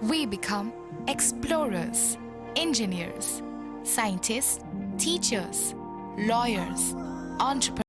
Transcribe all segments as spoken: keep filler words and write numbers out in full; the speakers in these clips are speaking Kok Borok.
We become explorers, engineers, scientists, teachers, lawyers, entrepreneurs.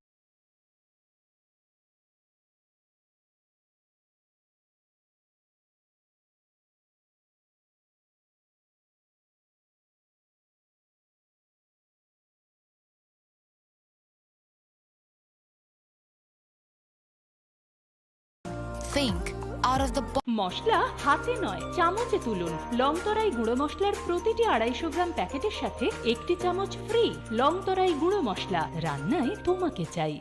Think out of the box. মশলা হাতে নয়, চামচে তুলুন। লং তরাই গুঁড়ো মশলার প্রতিটি আড়াইশো গ্রাম প্যাকেটের সাথে একটি চামচ ফ্রি। লং তরাই গুঁড়ো মশলা, রান্নায় তোমাকে চাই।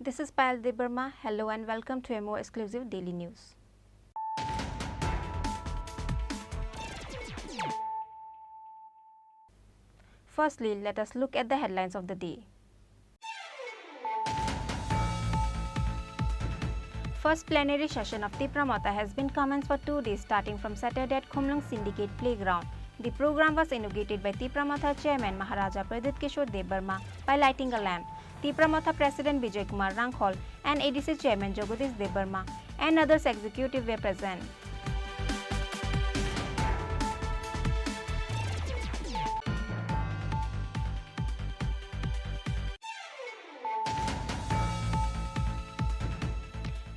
This is Payal Debbarma. Hello and welcome to a more exclusive daily news. Firstly, let us look at the headlines of the day. First plenary session of Tipra Motha has been commenced for two days, starting from Saturday at Khumlung Syndicate Playground. The program was inaugurated by Tipra Motha Chairman Maharaja Pradyut Kishore Debbarma by lighting a lamp. Tipra Motha President Bijoy Kumar Rangkhol and A D C Chairman Jagadish Debbarma and others executive were present.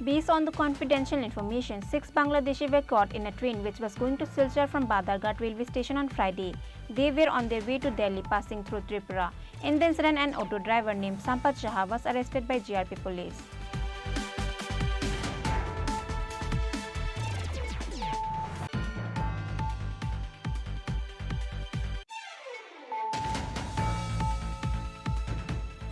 Based on the confidential information, six Bangladeshi were caught in a train which was going to Silchar from Badharghat railway station on Friday. They were on their way to Delhi, passing through Tripura. In the incident, an auto driver named Sampat Jha was arrested by G R P police.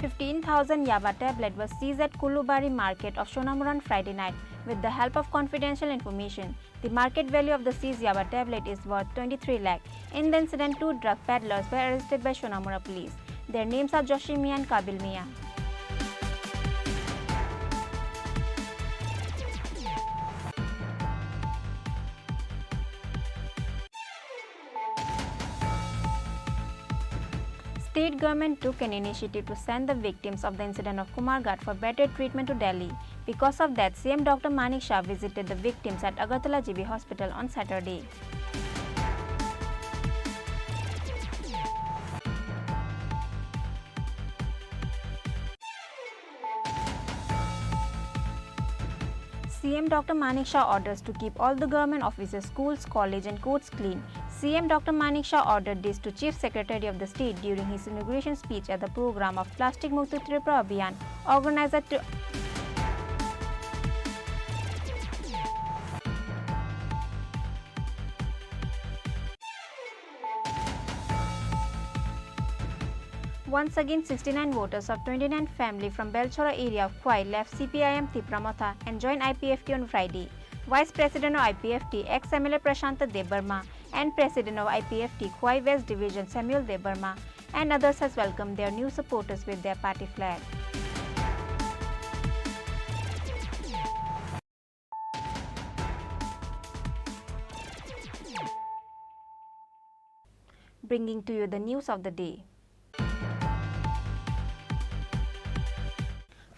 Fifteen thousand yaba tablet was seized at Kulubari market of Sonamura on Friday night. With the help of confidential information, the market value of the seized yaba tablet is worth twenty-three lakh. In the incident, two drug peddlers were arrested by Sonamura police. Their names are Joshim Mia and Kabil Mia. State government took an initiative to send the victims of the incident of Kumarghat for better treatment to Delhi. Because of that, C M Doctor Manik Shah visited the victims at Agartala G B Hospital on Saturday. C M Doctor Manik Shah orders to keep all the government offices, schools, college and courts clean. C M Doctor Manik Shah ordered this to Chief Secretary of the State during his inauguration speech at the program of Plastic Mukti Tripura Abhiyan, organized at Once again, sixty-nine voters of twenty-nine family from Belchora area of Khwai left C P I M Tipra Motha and joined I P F T on Friday. Vice President of I P F T, ex M L A Prashanta Debbarma, and President of I P F T Khwai West Division Samuel Debbarma, and others has welcomed their new supporters with their party flag. Bringing to you the news of the day.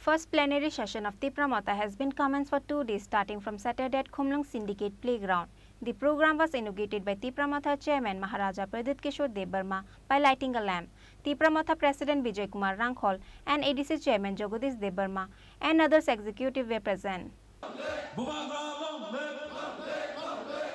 First plenary session of Tipra Motha has been commenced for two days, starting from Saturday at Khumlung Syndicate Playground. The program was inaugurated by Tipra Motha Chairman Maharaja Pradyut Kishore Debbarma by lighting a lamp. Tipra Motha President Bijoy Kumar Rangkhol and A D C Chairman Jagadish Debbarma and others executive were present. Bubagra long live!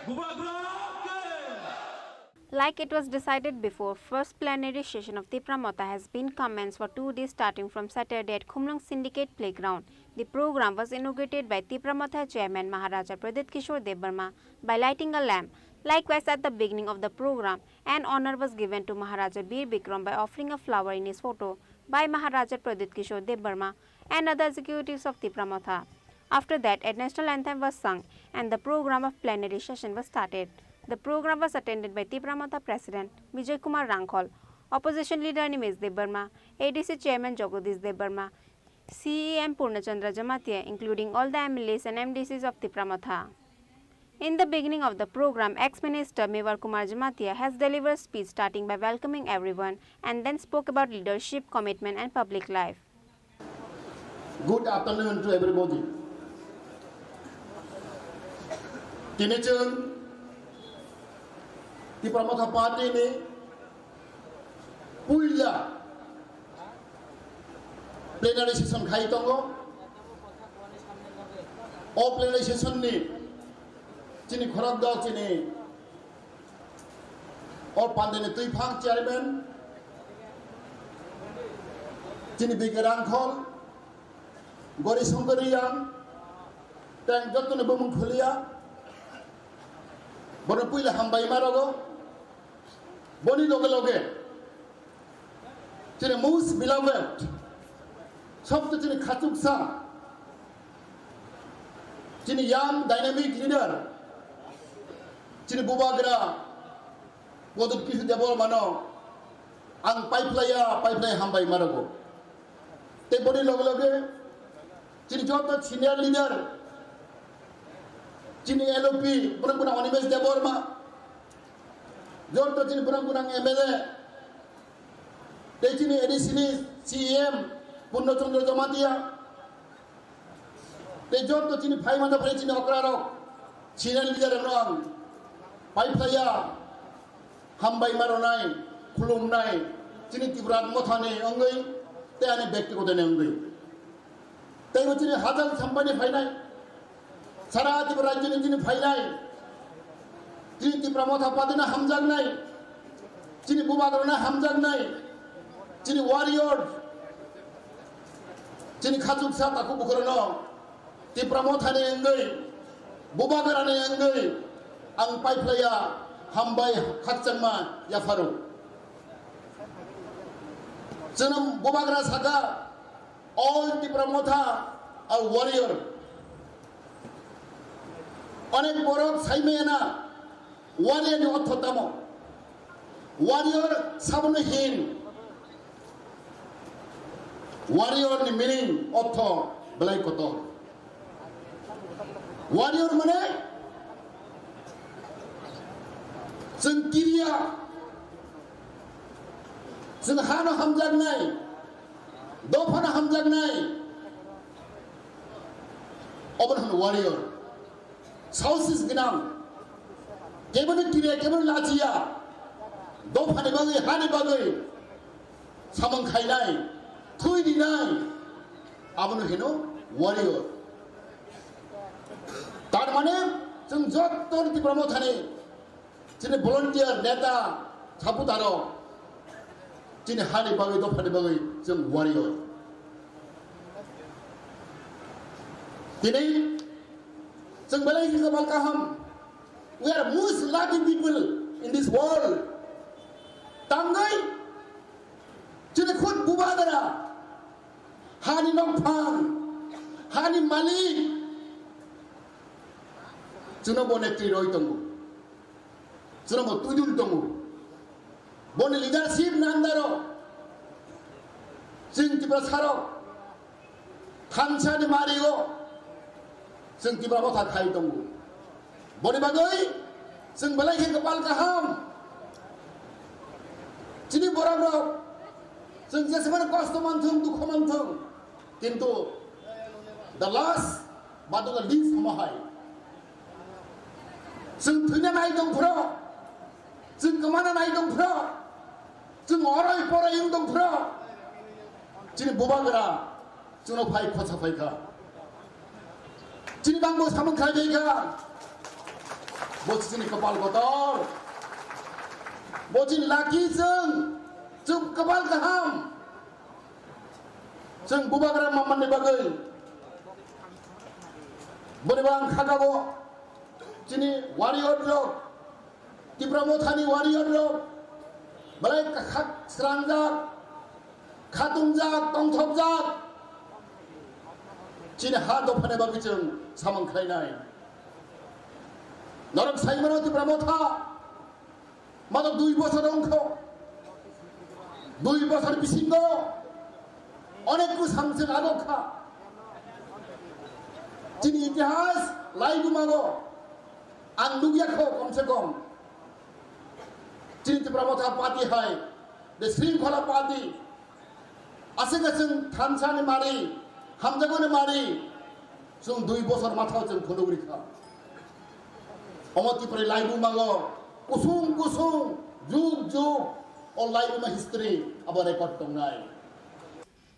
Bubagra long live! Like it was decided before, first plenary session of Tipra Motha has been commenced for two days starting from Saturday at Khumlung Syndicate Playground. The program was inaugurated by Tipra Motha Chairman Maharaja Pradyut Kishore Debbarma by lighting a lamp. Likewise, at the beginning of the program, an honor was given to Maharaja Bir Bikram by offering a flower in his photo by Maharaja Pradyut Kishore Debbarma and other executives of Tipra Motha. After that, a national anthem was sung and the program of plenary session was started. The program was attended by Tipra Motha President Bijoy Kumar Rangkhol, Opposition Leader Animesh Debbarma, A D C Chairman Jagadish Debbarma, C E M Purna Chandra Jamatia, including all the M L As and M D Cs of Tipra Motha. In the beginning of the program, ex-minister Mewar Kumar Jamatia has delivered speech starting by welcoming everyone and then spoke about leadership, commitment and public life. Good afternoon to everybody. Tini chwng Tipra Motha Party ni puila plenary session khai tongo. O plenary session ni chini khorok dol chini o pandeni twiphang chairman chini Bike Rangkhol, Gori Songkor Riyang, teng jottoni bumung khuliya, bono puila hambai ma rogo. Boni loge loge chini most beloved, sobto chini khachuksa, chini young dynamic leader, chini bubagra Pradyut Kishore Debbarmano ang paiphlaiya paiphlai hambai ma rogo. Tei boni loge loge chini joto senior leader, chini L O P borok guna Animesh Debbarma, joto chini borok guna M L A, tei chini A D C ni C E M Purna Chandra Jamatia, tei joto chini phaimani phai chini okra rok, senior leader rok no ang paiphlaiya hambai ma rwnai, khulumnai, chini Tipra Mothani wngwi tei ani bektigotoni wngwi. Tei bo chini hajal sampani phainai, sara Tipra rajyoni chini phainai, chini Tipra Motha Partyno hamjaknai, chini bubagrano hamjaknai, chini warrior, chini khachuksa takhuk bukhurano Tipra Mothani wngwi, bubagrani wngwi ang paiphlaiya hambai khakchangma yapharo. Chwng bubagra saka, all Tipra Motha are warrior. Onek borok saimaya na, warrior ni ortho tamo? Warrior sabono hin. Warrior ni meaning ortho belai kotor. Warrior mane chwng kiriya, chwng hano hamjaknai, dophano hamjaknai, obono hwno warrior. Saosis gwnang, kebono kiriya, kebono lachiya, dophani bagwi, hani bagwi samung khainai, thwi rinai, abono hino warrior. Tar mane chwng jotto Tipra Mothani chini volunteer, neta, supporter rok chini hani bagwi, dophani bagwi chwng warrior. Tini chwng belai khe kwbal kaham. We are most lucky people in this world. Tangwi chini khud bubagra, hani nokphang, hani malik, chwngno bo nektwi roi tongo, chwngno bo twidul tongo. Boni leadership ni under o chwng Tiprasa rok thansa ni mari o chwng Tipra Motha khai tongo. Boni bagwi chwng belai khe kwpal kaham. Chini borok rok chwng jesmani kosto manthung, dukho manthung, kintu the last but not the least omo hai chwng thwina nai tong phro, chwng kwmana nai tong phro, chwng oroi poroi wng tong phro, chini bubagra chwngno phai khosa phai kha. Chini bangbo samung khai bai kha. Bo chini kwpal kotor. Bo chini lucky chwng, chwng kwbal kaham. Chwng bubagra manmani bagwi. Boni bang khakabo chini warrior rok, Tipra Mothani warrior rok, belai khak srangjak, khatungjak, tongthokjak. Chini ha dophani bagwi chwng samung khlainai. Norok saimano Tipra Motha. Mano dui bosor wngkho. Dui bosor bisingo onek kwsang chwng agok kha. Chini itihas laibumago ang nukya kho, kom se kom. Chini Tipra Motha party hai, the Shringkhola party, aswk chwng thansani mari, hamjakmani mari, chwng dui bosor mathao chwng phunugri kha. Omo Tripura laibumago kusung kusung, jug jug, o laibuma history abo record tongnai.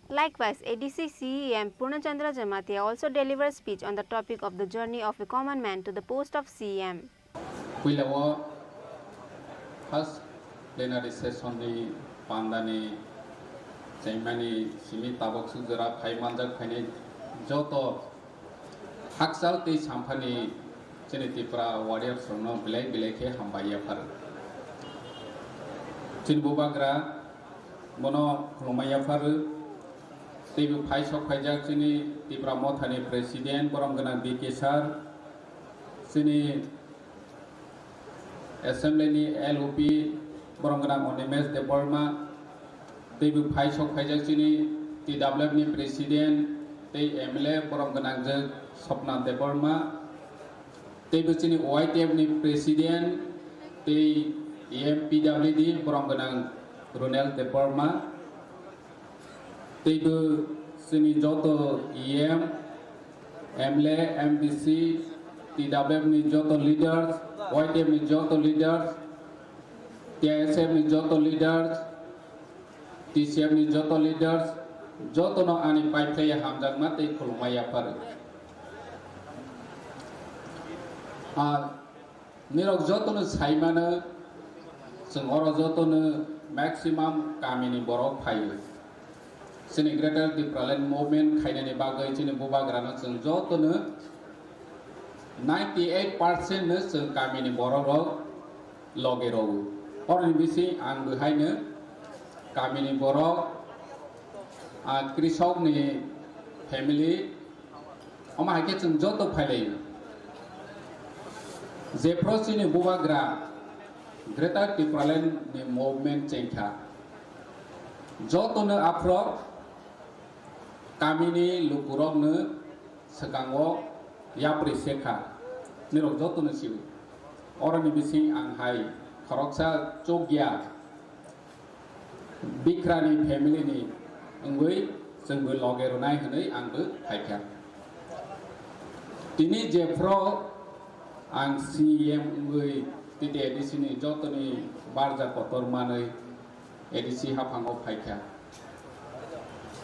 Likewise, A D C C E M Purna Chandra Jamatia also delivered speech on the topic of the journey of a common man to the post of C M. Puila o first plenary session ni panda ni chaimani simi tabok suk jora phai manjak phainai joto hakchal tei samphani chini Tripura warriors rokno belai belai khe hambai yaphar. Chini bubagra bono khulumai yaphar. Teibo phai sok phaijak chini Tipra Mothani President, borom gwnang D K sir, chini Assembly ni L O P, borom gwnang Animesh Debbarma, teibo phai sok phaijak chini T W F ni President tei M L A, borom gwnang je Swapna Debbarma, teibo chini Y T F ni President tei E M P W D, borom gwnang Ronel Debbarma. Teibo chini joto E M, M L A, M D C, T W F ni joto leaders, Y T F ni joto leaders, T I S F ni joto leaders, T C F ni joto leaders, jotono ani paiphlaiya hamjakma tei khulumma yaphar. Ah, Nirok jotono saimano, chwng oro jotono maximum kamini borok phaio. Chini Greater Tipraland Movement khainani bagwi chini bubagrano chwng jotono ninety eight percent no chwng kamini borokrok loge rwo. Oroni bising ang bo haino kamini borok, ah, krisokni family, Omo hai khe chwng joto phailaio. Jephru chini bubagra Greater Tipraland ni movement chengkha. Jotono aphro kamini lukurokno swkango yapri sekha. Nirok jotono sio. Oroni bising ang hai khoroksa chukya. Bikrani family ni wngwi chwngbo loge rwnai hwnwi angbo phaikha. Tini jephru ang C E M wngwi tei A D C ni jotoni barja kotor manwi A D C haphango phaikha.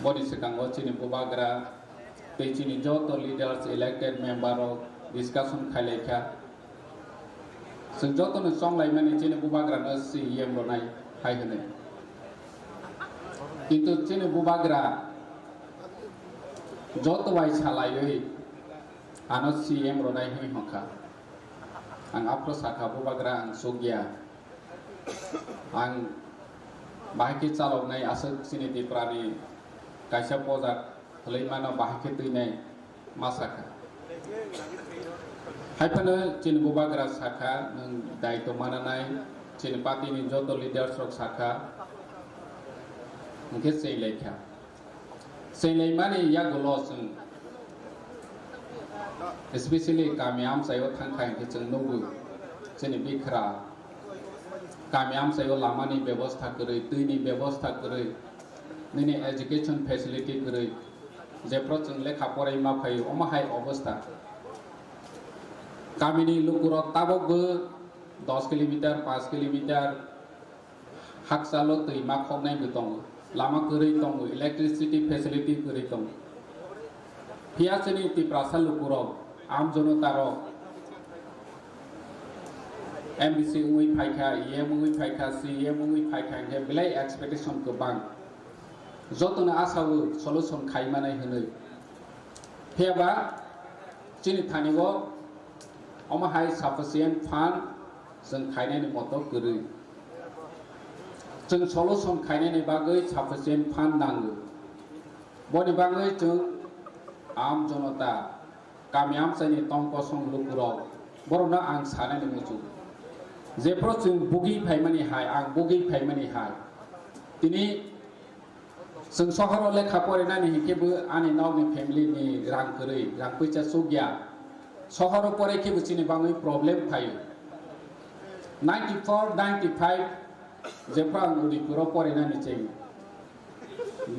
Boni swkango chini bubagra tei chini joto leaders, elected member rok discussion khailaikha. Chwng jotono chonglaimani chini bubagrano C E M rwnai hai hwnwi. Kintu chini bubagra joto bai salaiwi ano C E M rwnai hwnwi hwnkha. Ang aphro sakha, bubagra ang chukya. Ang bahai khe chaloknai aswk chini Tiprani kaisa pojak khwlwi mano bahai khe twinai. Ma sakha. Hai phano chini bubagra sakha, nwng daitw mananai, chini party ni joto leaders rok sakha, hwnkhe chenglaikha. Chenglaimani yagulo chwng, especially kami amchaio thangkha hwnkhe chwng nugo, chini bikhra kami amchaio lamani bebosta kwrwi, twini bebosta kwrwi, nini education facility kwrwi, Jephru chwng lekha porai ma phaio, omo hai obostha. Kamini lukurok tabukbo dos kilometer, panch kilometer hakchalo twi ma khoknai bo tongo. Lama kwrwi tongo, electricity facility kwrwi tongo. Phiya chini Tiprasa lukurok, amjono tarok, M D C wngwi phaikha, E M wngwi phaikha, C E M wngwi phaikha, hinkhe belai expectation kwbang. Jotono asao solution khaimanai hwnwi. Phiyaba chini thani-o omo hai sufficient fund chwng khainani moto kwrwi. Chwng solution khainani bagwi sufficient fund nango. Boni bagwi chwng aam jonota, kami amchaini tong kosong lukurok, borokno ang sanani muchungo. Jephru chwng bugwi phaimani hai, ang bugwi phaimani hai. Tini chwng sohoro lekha porinani hinkhe bo ani nokni family ni rang kwrwi, rang puisa chukya. Sohoro pore khe bo chini bagwi problem phaio. Ninety four, ninety five jephru ang Udaipuro porinani cheng.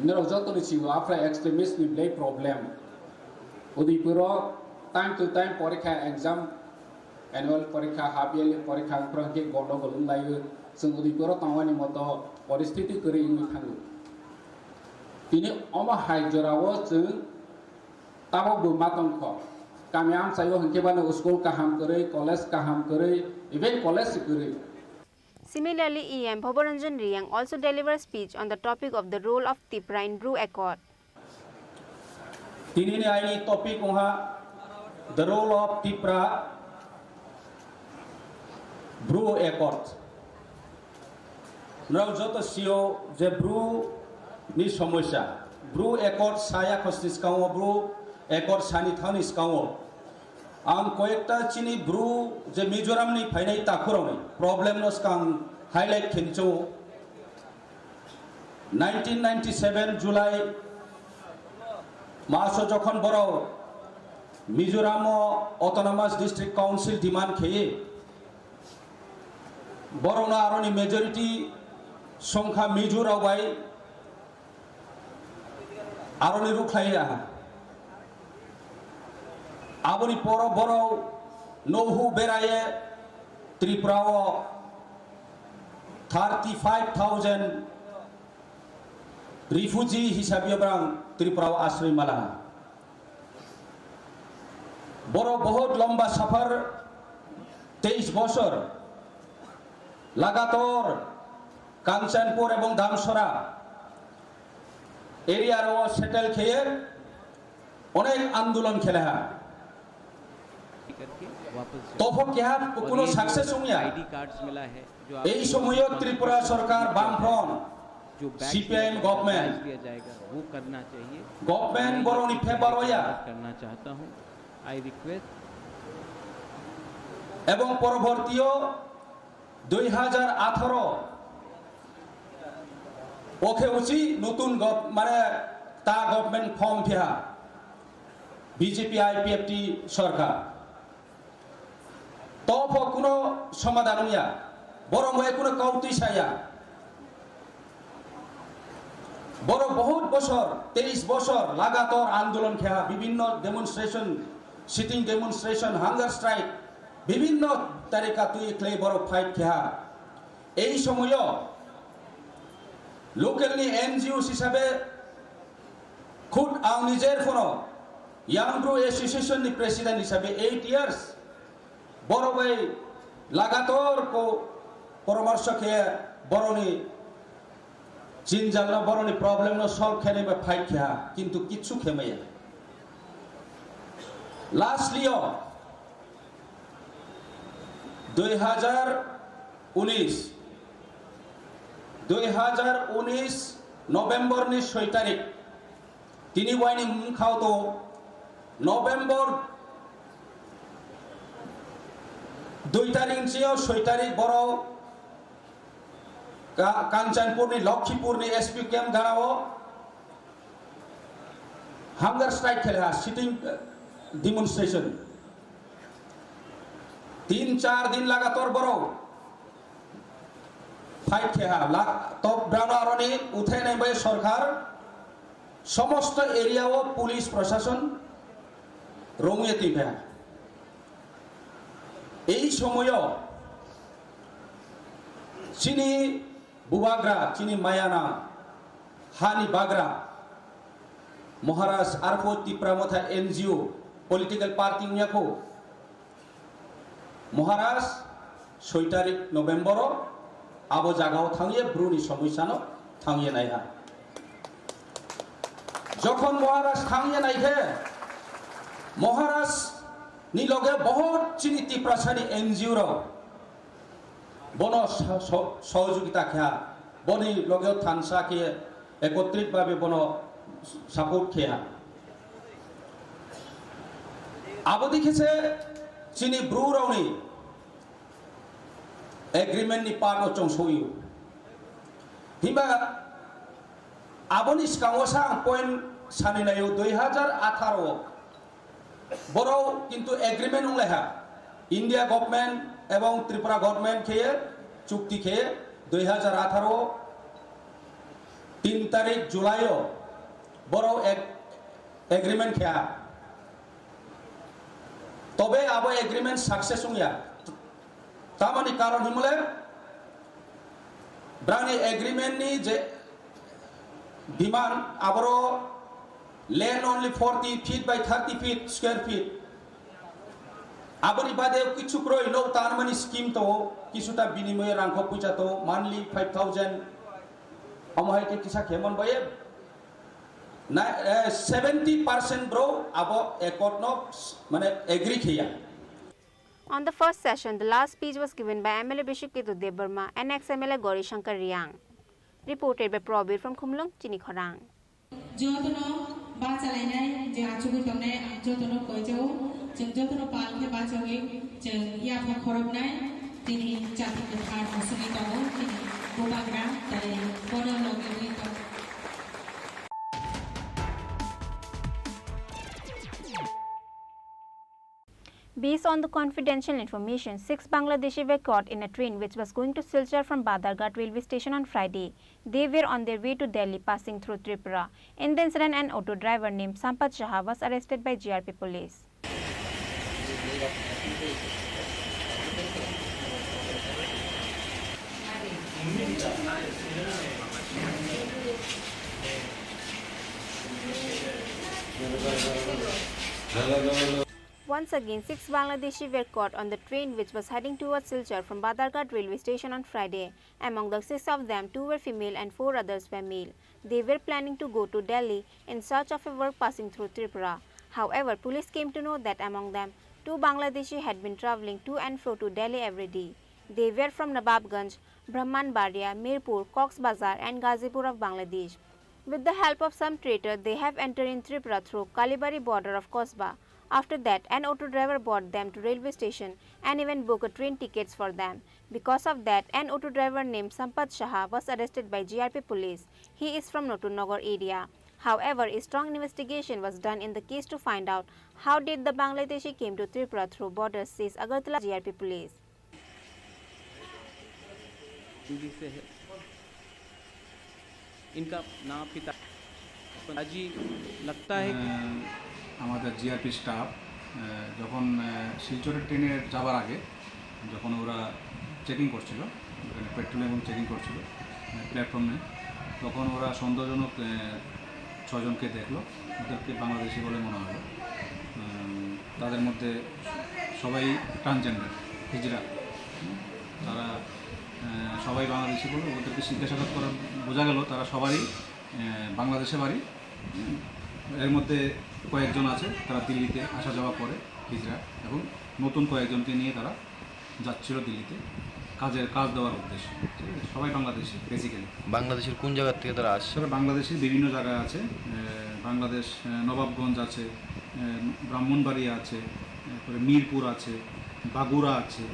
Norok jotoni sio aphra extremist ni belai problem. Udaipuro time to time porikha exam, annual porikha, half yearly porikha, wngphru hwnkhe gondogol wnglaio. Chwng Udaipuro tongmani moto poristhiti kwrwi wngwi thango. Tini omo hai jorao chwng tabok bo ma tongkho. Kami amchaio hwnkhe bano school kaham kwrwi, college kaham kwrwi, even college kwrwi. Similarly, E M Bhabaranjan Reang also delivered speech on the topic of the role of Tipra in Bru Accord. Tinini aini topic wngha the role of Tipra Bru Accord. Norok joto sio je Bru ni somosya, Bru Accord saya khosni skango, Bru Accord sani thani skango. Ang koyekta chini Bru je Mizoram ni phainai takhurokni problem no skang highlight khencho. Nineteen ninety seven July maso jokhon borok Mizoram o Autonomous District Council demand kheye, borokno aroni majority songkha Mizo rok bai aroni rukhlai ya. Aboni poro borok nouhu beraye Tripura o thirty five thousand refugee hisabe borang Tripura o asroi mala. Borok bahut lomba safar, teis bosor lagator Kanchanpur ebong Damsora area ro settle kheye onek andolon kheleha. Topho keha kuno success wngya. Ei somoyo Tripura sorkar, Bamfront, C P I M government, government borokni favor oya. Ebong porobortiyo dui hajar atharo o khe uchi nutun gov-, mane ta government form phiha B J P I P F T sorkar. Topho kuno somadhan wngya, borok bai kuno kautwi saya. Borok bahut bosor, teis bosor lagator andolon kheha, bibhinno demonstration, sitting demonstration, hunger strike, bibhinno tarika twi khlai borok fight kheha. Ei somoyo local ni N G O hisabe khud ang nijer phono Young Bru Association ni president hisabe eight years borok bai lagator ko poramorsho khe borokni jinjalno, borokni problemno solve khenai bai fight kheha, kintu kichu khemaya. Lastly o dui hajar unis, dui hajar unis November ni soi tarik, tini waini mungkhao to November dui tarik ni soi tarik borok Ka-, Kanchanpur ni Lokhipur ni S P camp garao hunger strike kheleha, sitting, eh, demonstration. Tin char din lagator borok fight kheha, la-, top ground aroni uthai nai bai sorkar somosto area o police proshashon romwi twi phaha. Ei somoyo chini bubagra, chini mayana hani bagra Maharaj arpho Tipra Motha N G O political party wngya kho. Maharaj soi tarik November o abo jagao thangye Bru ni somoisano thangye naiha. Jokhon Maharaj thangye naikhe, Maharaj ni loge bahut chini Tiprasa ni N G O rok bono sa-, so-, sohojogita kha, boni loge thansa khe ekotrit bhabe bono support kha. Abo dikhe se chini Bru rokni agreement ni part o chong soyo. Himba aboni swkango sa ang point sani nayo, dui hajar atharo o borok kintu agreement wng lai ha. India government ebong Tripura government khe chukti khe dui hajar atharo tin tarik July o borok ag-, agreement khe ha. Tobe abo agreement success wngya. Tamoni karon himle brani agreement ni je demand aboro land only forty feet by thirty feet square feet. Aboni bade kichu kroi no tanmani scheme to, kisuta binimoye rangkho puisa to, monthly five thousand. Omo hai khe kisa khemon boye. Na, eh, seventy percent bro abo accord no, mane, agree khiya. On the first session, the last speech was given by M L A Bishik Ketu Debbarma and ex-M L A Gauri Shankar Riang. Reported by Probir from Khumlung, Chini Khorang. Jotono bachalainai je achugwi tongnai ang jotono koijao, chwng jotono pal khe bachawi chwng yapha khoroknai, tini chapha kwthar musungwi tongo, tini bubagra tei bono logwi tongo. Based on the confidential information, six Bangladeshi were caught in a train which was going to Silchar from Badarghat railway station on Friday. They were on their way to Delhi, passing through Tripura. In the incident, an auto driver named Sampat Shaha was arrested by G R P police. Once again, six Bangladeshi were caught on the train which was heading towards Silchar from Badarghat railway station on Friday. Among the six of them, two were female and four others were male. They were planning to go to Delhi in search of a work passing through Tripura. However, police came to know that among them, two Bangladeshi had been travelling to and fro to Delhi every day. They were from Nawabganj, Brahmanbaria, Mirpur, Cox's Bazar and Gazipur of Bangladesh. With the help of some traitor, they have entered in Tripura through Kalibari border of Cosba. After that, an auto driver brought them to railway station and even booked train tickets for them. Because of that, an auto driver named Sampat Shaha was arrested by G R P police. He is from Notun Nagar area. However, a strong investigation was done in the case to find out how did the Bangladeshi came to Tripura through border, says Agartala G R P police. जिससे है, इनका ना पिता अजी लगता है। আহ, আমাদের GRP staff, আহ, যখন, আহ, শিলচরের ট্রেনে যাবার আগে যখন ওরা চেকিং করছিল, ওখানে পেট্রোলিং এবং চেকিং করছিল, আহ, প্ল্যাটফর্মে, তখন ওরা সন্দেহজনক, আহ, ছয়জনকে দেখলো, ওদেরকে বাংলাদেশি বলে মনে হলো। উম, তাদের মধ্যে সবাই ট্রান্সজেন্ডার, হিজড়া। তারা, আহ, সবাই বাংলাদেশি বলে ওদেরকে জিজ্ঞাসাবাদ করা বোঝা গেল তারা সবারই, আহ, বাংলাদেশে বাড়ি। হুম, এর মধ্যে কয়েকজন আছে তারা দিল্লিতে আসা যাওয়া করে, হিজড়া, এবং নতুন কয়েকজনকে নিয়ে তারা যাচ্ছিল দিল্লিতে কাজের, কাজ দেওয়ার উদ্দেশ্যে। ঠিক আছে? সবাই বাংলাদেশি বেসিক্যালি। বাংলাদেশের কোন জায়গা থেকে তারা আসছে? তারা বাংলাদেশের বিভিন্ন জায়গা আছে, আহ, বাংলাদেশ, আহ, নবাবগঞ্জ আছে, আহ, ব্রাহ্মণবাড়িয়া আছে, তারপরে মিরপুর আছে, বাগুড়া আছে,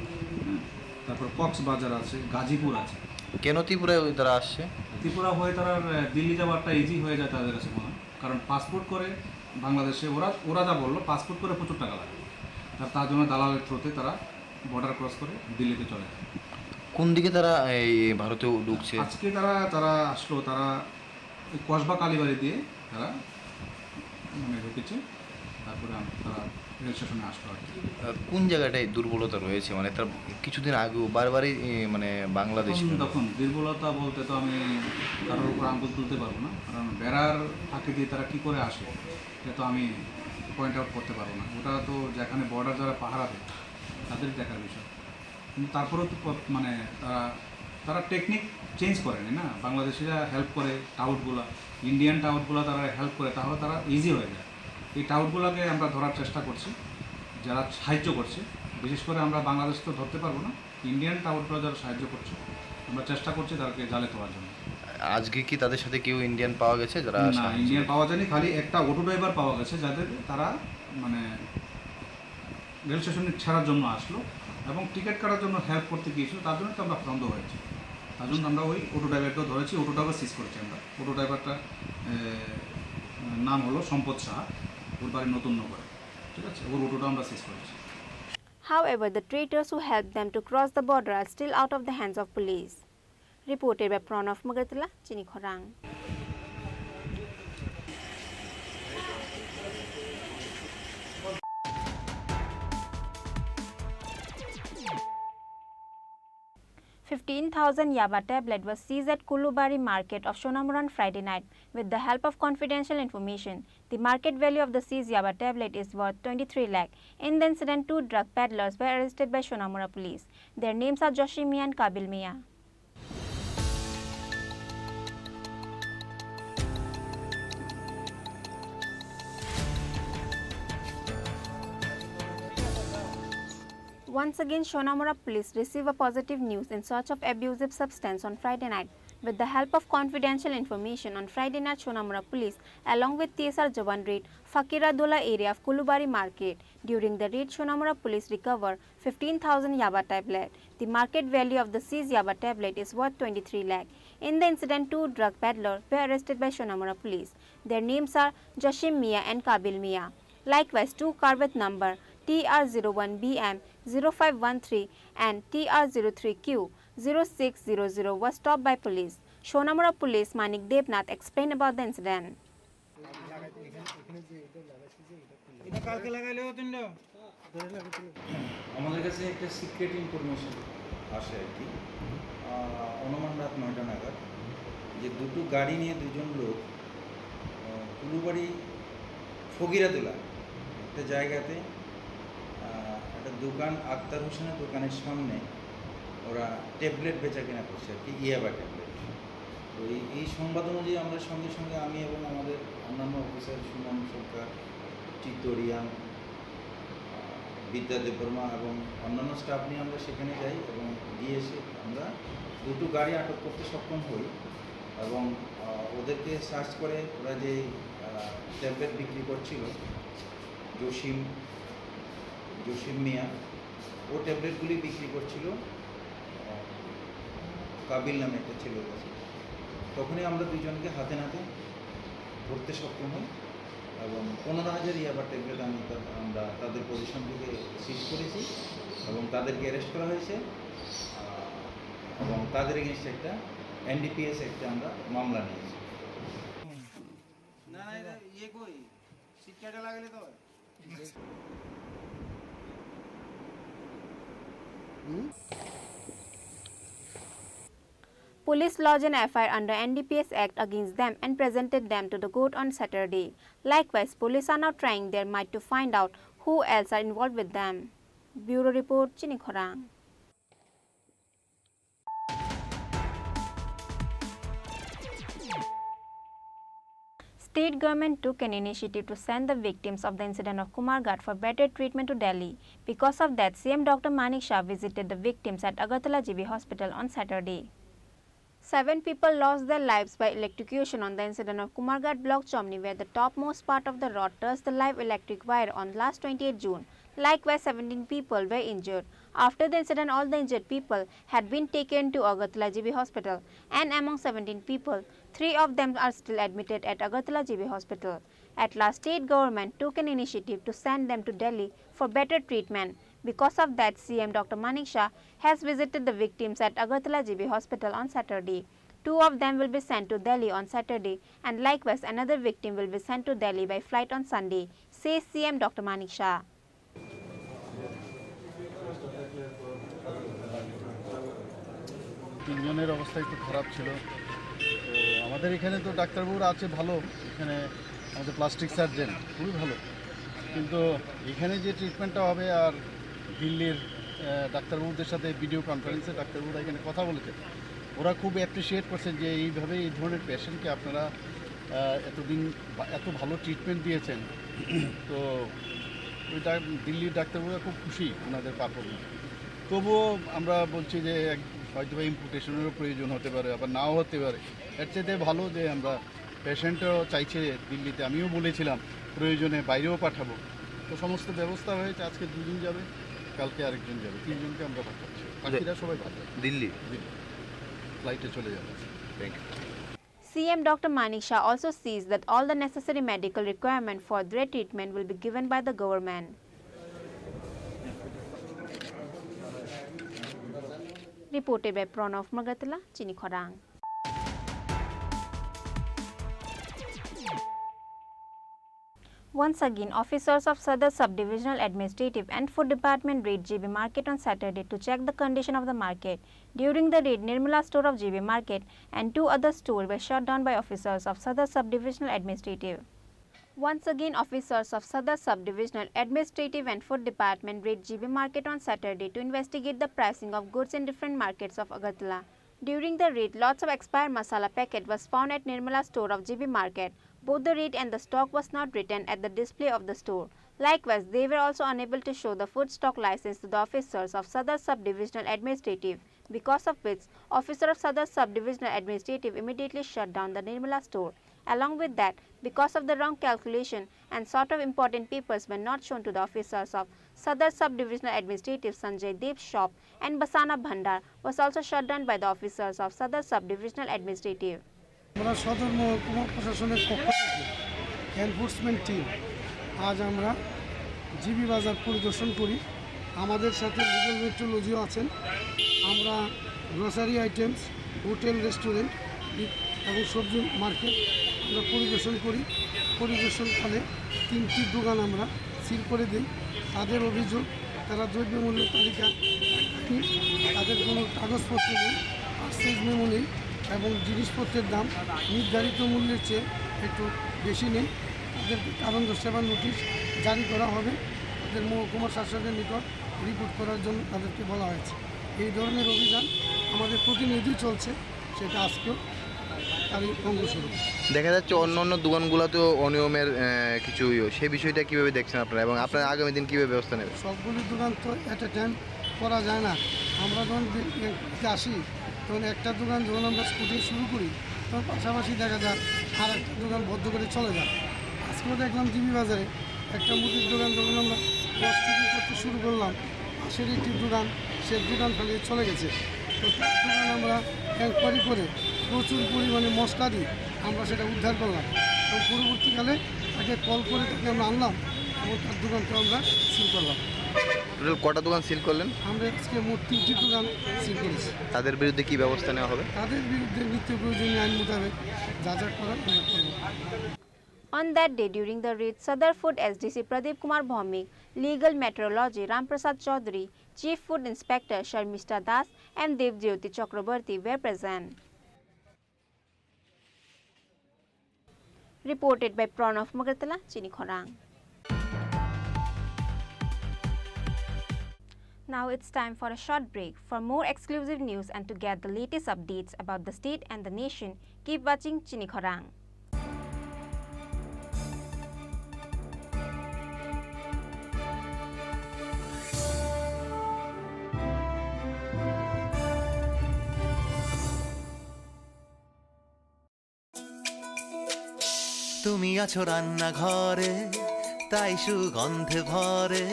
হ্যাঁ, তারপর কক্সবাজার আছে, গাজীপুর আছে। কেন ত্রিপুরায় ওই তারা আসছে? ত্রিপুরা হয়ে তারা, আহ, দিল্লি যাওয়াটা ইজি হয়ে যায় তাদের কাছে মনে হয়, কারণ পাসপোর্ট করে বাংলাদেশে ওরা, ওরা যা বললো, পাসপোর্ট করে প্রচুর টাকা লাগে, তার, তার জন্য দালালের থ্রুতে তারা বর্ডার ক্রস করে দিল্লিতে চলে যায়। কোন দিকে তারা এই ভারতে ঢুকছে? আজকে তারা, তারা আসলো, তারা ওই কসবা কালীবাড়ি দিয়ে তারা মানে ঢুকেছে, তারপরে আম-, তারা রেল স্টেশনে আসলো আর কি। আহ, কোন জায়গাটায় দুর্বলতা রয়েছে? মানে তার কিছুদিন আগেও বারবারই, এ, মানে বাংলাদেশ এখন দেখুন, দুর্বলতা বলতে তো আমি কারোর উপর আঙুল তুলতে পারবো না, কারণ বেড়ার ফাঁকে দিয়ে তারা কি করে আসে, এটা তো আমি পয়েন্ট আউট করতে পারবো না। ওটা তো যেখানে বর্ডার যারা পাহারা দেয়, তাদের দেখার বিষয়। কিন্তু তারপরেও তো প- মানে তারা তারা টেকনিক চেঞ্জ করেনি না। বাংলাদেশিরা হেল্প করে টাউটগুলা, ইন্ডিয়ান টাউটগুলা তারা হেল্প করে, তাহলে তারা ইজি হয়ে যায়। এই টাউটগুলাকে আমরা ধরার চেষ্টা করছি, যারা সাহায্য করছে। বিশেষ করে আমরা বাংলাদেশ তো ধরতে পারবো না, ইন্ডিয়ান টাউটগুলো যারা সাহায্য করছে, আমরা চেষ্টা করছি তাদেরকে জালে তোলার জন্য। আজকে কি তাদের সাথে কেউ ইন্ডিয়ান পাওয়া গেছে যারা না, সাহায্য ইন্ডিয়ান করেছে? পাওয়া যায়নি, খালি একটা অটো ড্রাইভার পাওয়া গেছে, যাদের তারা মানে রেল স্টেশনে ছাড়ার জন্য আসলো এবং টিকিট কাটার জন্য হেল্প করতে গিয়েছিল, তার জন্য তো আমরা সন্দেহ হয়েছে। তার জন্য আমরা ওই অটো ড্রাইভারকেও ধরেছি, অটো ড্রাইভার সিজ করেছি আমরা। অটো ড্রাইভারটা এ, নাম হলো সম্পদ সাহা, ওর বাড়ি নতুন নগরে। ঠিক আছে, ওর অটোটা আমরা সিজ করেছি। However, the traders who helped them to cross the border are still out of the hands of police. Reported by Pranav Magartala, Chini Khorang. Fifteen thousand yaba tablet was seized at Kulubari market of Sonamura on Friday night. With the help of confidential information, the market value of the seized yaba tablet is worth twenty-three lakh. In the incident, two drug peddlers were arrested by Sonamura police. Their names are Joshim Mia and Kabil Mia. Once again, Sonamura police receive a positive news in search of abusive substance on Friday night. With the help of confidential information on Friday night, Sonamura police, along with T S R Jawan, raid Fakiradola area of Kulubari market. During the raid, Sonamura police recover fifteen thousand yaba tablet. The market value of the seized yaba tablet is worth twenty-three lakh. In the incident, two drug peddler were arrested by Sonamura police. Their names are Joshim Mia and Kabil Mia. Likewise, two car with number T R zero one B M zero five one three and T R zero three Q zero six zero zero was stopped by police. Sonamura police Manik Debnath explained about the incident. এটা কালকে লাগাইলে হতো না। আমাদের কাছে একটা secret information আসে আর কি, আহ, অনুমান রাত নয়টা নাগাদ, যে দুটো গাড়ি নিয়ে দুজন লোক, আহ, কুলুবাড়ি ফকিরাদুলা একটা জায়গাতে, আহ, একটা দোকান, আক্তার হোসেনের দোকানের সামনে ওরা ট্যাবলেট বেচা কেনা করছে আর কি, ইয়াবা ট্যাবলেট। তো এই, এই সংবাদ অনুযায়ী আমরা সঙ্গে সঙ্গে আমি এবং আমাদের অন্যান্য অফিসার সুমন সরকার, চিত্ত রিয়াং, আহ, বিদ্যা দেববর্মা এবং অন্যান্য স্টাফ নিয়ে আমরা সেখানে যাই এবং গিয়ে এসে আমরা দুটো গাড়ি আটক করতে সক্ষম হই এবং, আহ, ওদেরকে সার্চ করে ওরা যে, আহ, ট্যাবলেট বিক্রি করছিল, জসিম, জসিম মিয়া, ও ট্যাবলেটগুলি বিক্রি করছিল, আহ, কাবিল নামে একটা ছেলের কাছে। তখনই আমরা দুইজনকে হাতে নাতে ধরতে সক্ষম হই এবং পনেরো হাজার ইয়াবা ট্যাবলেট আমি তা-, আমরা তাদের পজিশন থেকে সিজ করেছি এবং তাদেরকে অ্যারেস্ট করা হয়েছে, আহ, এবং তাদের এগেনস্টে একটা এনডিপিএস একটা আমরা মামলা নিয়েছি। না, না, এটা ইয়ে কই? সিট কেটে লাগাইলে তো হয়। Police lodged an F I R under N D P S Act against them and presented them to the court on Saturday. Likewise, police are now trying their might to find out who else are involved with them. Bureau report, Chini Khorang. State government took an initiative to send the victims of the incident of Kumarghat for better treatment to Delhi. Because of that, C M Doctor Manik Shah visited the victims at Agartala G B Hospital on Saturday. Seven people lost their lives by electrocution on the incident of Kumarghat Block Chomni, where the topmost part of the rod touched the live electric wire on last twenty-eighth June. Likewise, seventeen people were injured. After the incident, all the injured people had been taken to Agartala G B Hospital, and among seventeen people, three of them are still admitted at Agartala G B Hospital. At last, state government took an initiative to send them to Delhi for better treatment. Because of that, C M Doctor Manik Shah has visited the victims at Agartala G B Hospital on Saturday. Two of them will be sent to Delhi on Saturday, and likewise another victim will be sent to Delhi by flight on Sunday, says C M Doctor Manik Shah. তিনজনের অবস্থা একটু খারাপ ছিল। তো আমাদের এখানে তো ডাক্তারবাবুরা আছে ভালো, এখানে আমাদের প্লাস্টিক সার্জন খুবই ভালো, কিন্তু এখানে যে ট্রিটমেন্টটা হবে আর দিল্লির আহ, ডাক্তারবাবুদের সাথে ভিডিও কনফারেন্সে ডাক্তারবাবুরা এখানে কথা বলেছেন। ওরা খুব অ্যাপ্রিসিয়েট করছেন যে এইভাবে এই ধরনের পেশেন্টকে আপনারা, আহ, এতদিন বা-, এত ভালো ট্রিটমেন্ট দিয়েছেন। তো ওই ডাক-, দিল্লির ডাক্তারবাবুরা খুব খুশি ওনাদের পারফরমেন্স। তবুও আমরা বলছি যে এক-, হয়তো বা ইম্পুটেশনেরও প্রয়োজন হতে পারে, আবার নাও হতে পারে। এর চাইতে ভালো যে আমরা, পেশেন্টও চাইছে দিল্লিতে, আমিও বলেছিলাম প্রয়োজনে বাইরেও পাঠাবো। তো সমস্ত ব্যবস্থা হয়েছে, আজকে দুজন যাবে, কালকে আরেকজন যাবে, তিনজনকে আমরা পাঠাচ্ছি। বাকিরা সবাই ভালো আছে। দিল্লি? দিল্লি। ফ্লাইটে চলে যাবে। Thank you. C M Doctor Manik Shah also sees that all the necessary medical requirement for their treatment will be given by the government. Reported by Pranav Magatla, Chini Khorang. Once again, officers of Sadar Sub-Divisional Administrative and Food Department raid G B Market on Saturday to check the condition of the market. During the raid, Nirmala store of G B Market and two other stores were shut down by officers of Sadar Sub-Divisional Administrative. Once again, officers of Sadar Sub-Divisional Administrative and Food Department raid G B Market on Saturday to investigate the pricing of goods in different markets of Agartala. During the raid, lots of expired masala packet was found at Nirmala store of G B Market. Both the rate and the stock was not written at the display of the store. Likewise, they were also unable to show the food stock license to the officers of Sadar Sub-Divisional Administrative, because of which officer of Sadar Sub-Divisional Administrative immediately shut down the Nirmala store. Along with that, because of the wrong calculation and sort of important papers were not shown to the officers of Sadar Sub-Divisional Administrative, Sanjay Dev's shop and Basana Bhandar was also shut down by the officers of Sadar Sub-Divisional Administrative. আমরা সদর মহকুমা প্রশাসনের পক্ষ থেকে enforcement team আজ আমরা জিবি বাজার পরিদর্শন করি। আমাদের সাথে লিগ্যাল মেট্রোলজিও আছেন। আমরা গ্রোসারি আইটেমস, হোটেল, রেস্টুরেন্ট এবং সবজি মার্কেট আমরা পরিদর্শন করি। পরিদর্শনকালে তিনটি দোকান আমরা সিল করে দিই। তাদের অভিযোগ, তারা দ্রব্যমূল্য তালিকা দেয়নি, তাদের কোনো কাগজপত্র নেই, পার্সেজ মেমো নেই এবং জিনিসপত্রের দাম নির্ধারিত মূল্যের চেয়ে একটু বেশি নেই। তাদের কারণ দর্শাবার নোটিশ জারি করা হবে। তাদের মহকুমা শাসকের নিকট রিপোর্ট করার জন্য তাদেরকে বলা হয়েছে। এই ধরনের অভিযান আমাদের প্রতিনিয়তই চলছে, সেটা আজকেও তারই অংশ স্বরূপ। দেখা যাচ্ছে অন্য অন্য দোকানগুলোতেও অনিয়মের, আহ, কিছু ইয়ে, সেই বিষয়টা কিভাবে দেখছেন আপনারা এবং আপনারা আগামী দিন কিভাবে ব্যবস্থা নেবেন? সবগুলি দোকান তো এট এ টাইম করা যায় না। আমরা যখন বি-, আসি, তখন একটা দোকান যখন আমরা স্কুটিং শুরু করি, তখন পাশাপাশি দেখা যায় আর একটা দোকান বন্ধ করে চলে যায়। আজকেও দেখলাম জিবি বাজারে একটা মুদির দোকান যখন আমরা দশ থেকে করতে শুরু করলাম, পাশের একটি দোকান, সে দোকান ফেলে চলে গেছে। তো তার দোকান আমরা এনকোয়ারি করে প্রচুর পরিমাণে মশলা দিয়ে আমরা সেটা উদ্ধার করলাম এবং পরবর্তীকালে তাকে কল করে তাকে আমরা আনলাম এবং তার দোকানকে আমরা সিল করলাম। টোটাল কটা দোকান সিল করলেন? আমরা আজকে মোট তিনটি দোকান সিল করেছি। তাদের বিরুদ্ধে কি ব্যবস্থা নেওয়া হবে? তাদের বিরুদ্ধে নিত্য প্রয়োজনীয় আইন মোতাবেক যা যা করার আমরা করব। On that day, during the raid, Sadar Food S D C Pradeep Kumar Bhowmik, Legal Metrology Ram Prasad Chaudhary, Chief Food Inspector Sharmishta Das and Devjyoti Chakraborty were present. Reported by Pranav Magartala, Chini Khorang. Now it's time for a short break. For more exclusive news and to get the latest updates about the state and the nation, keep watching Chini Khorang. তুমি আছো রান্নাঘরে, তাই সুগন্ধে ভরে।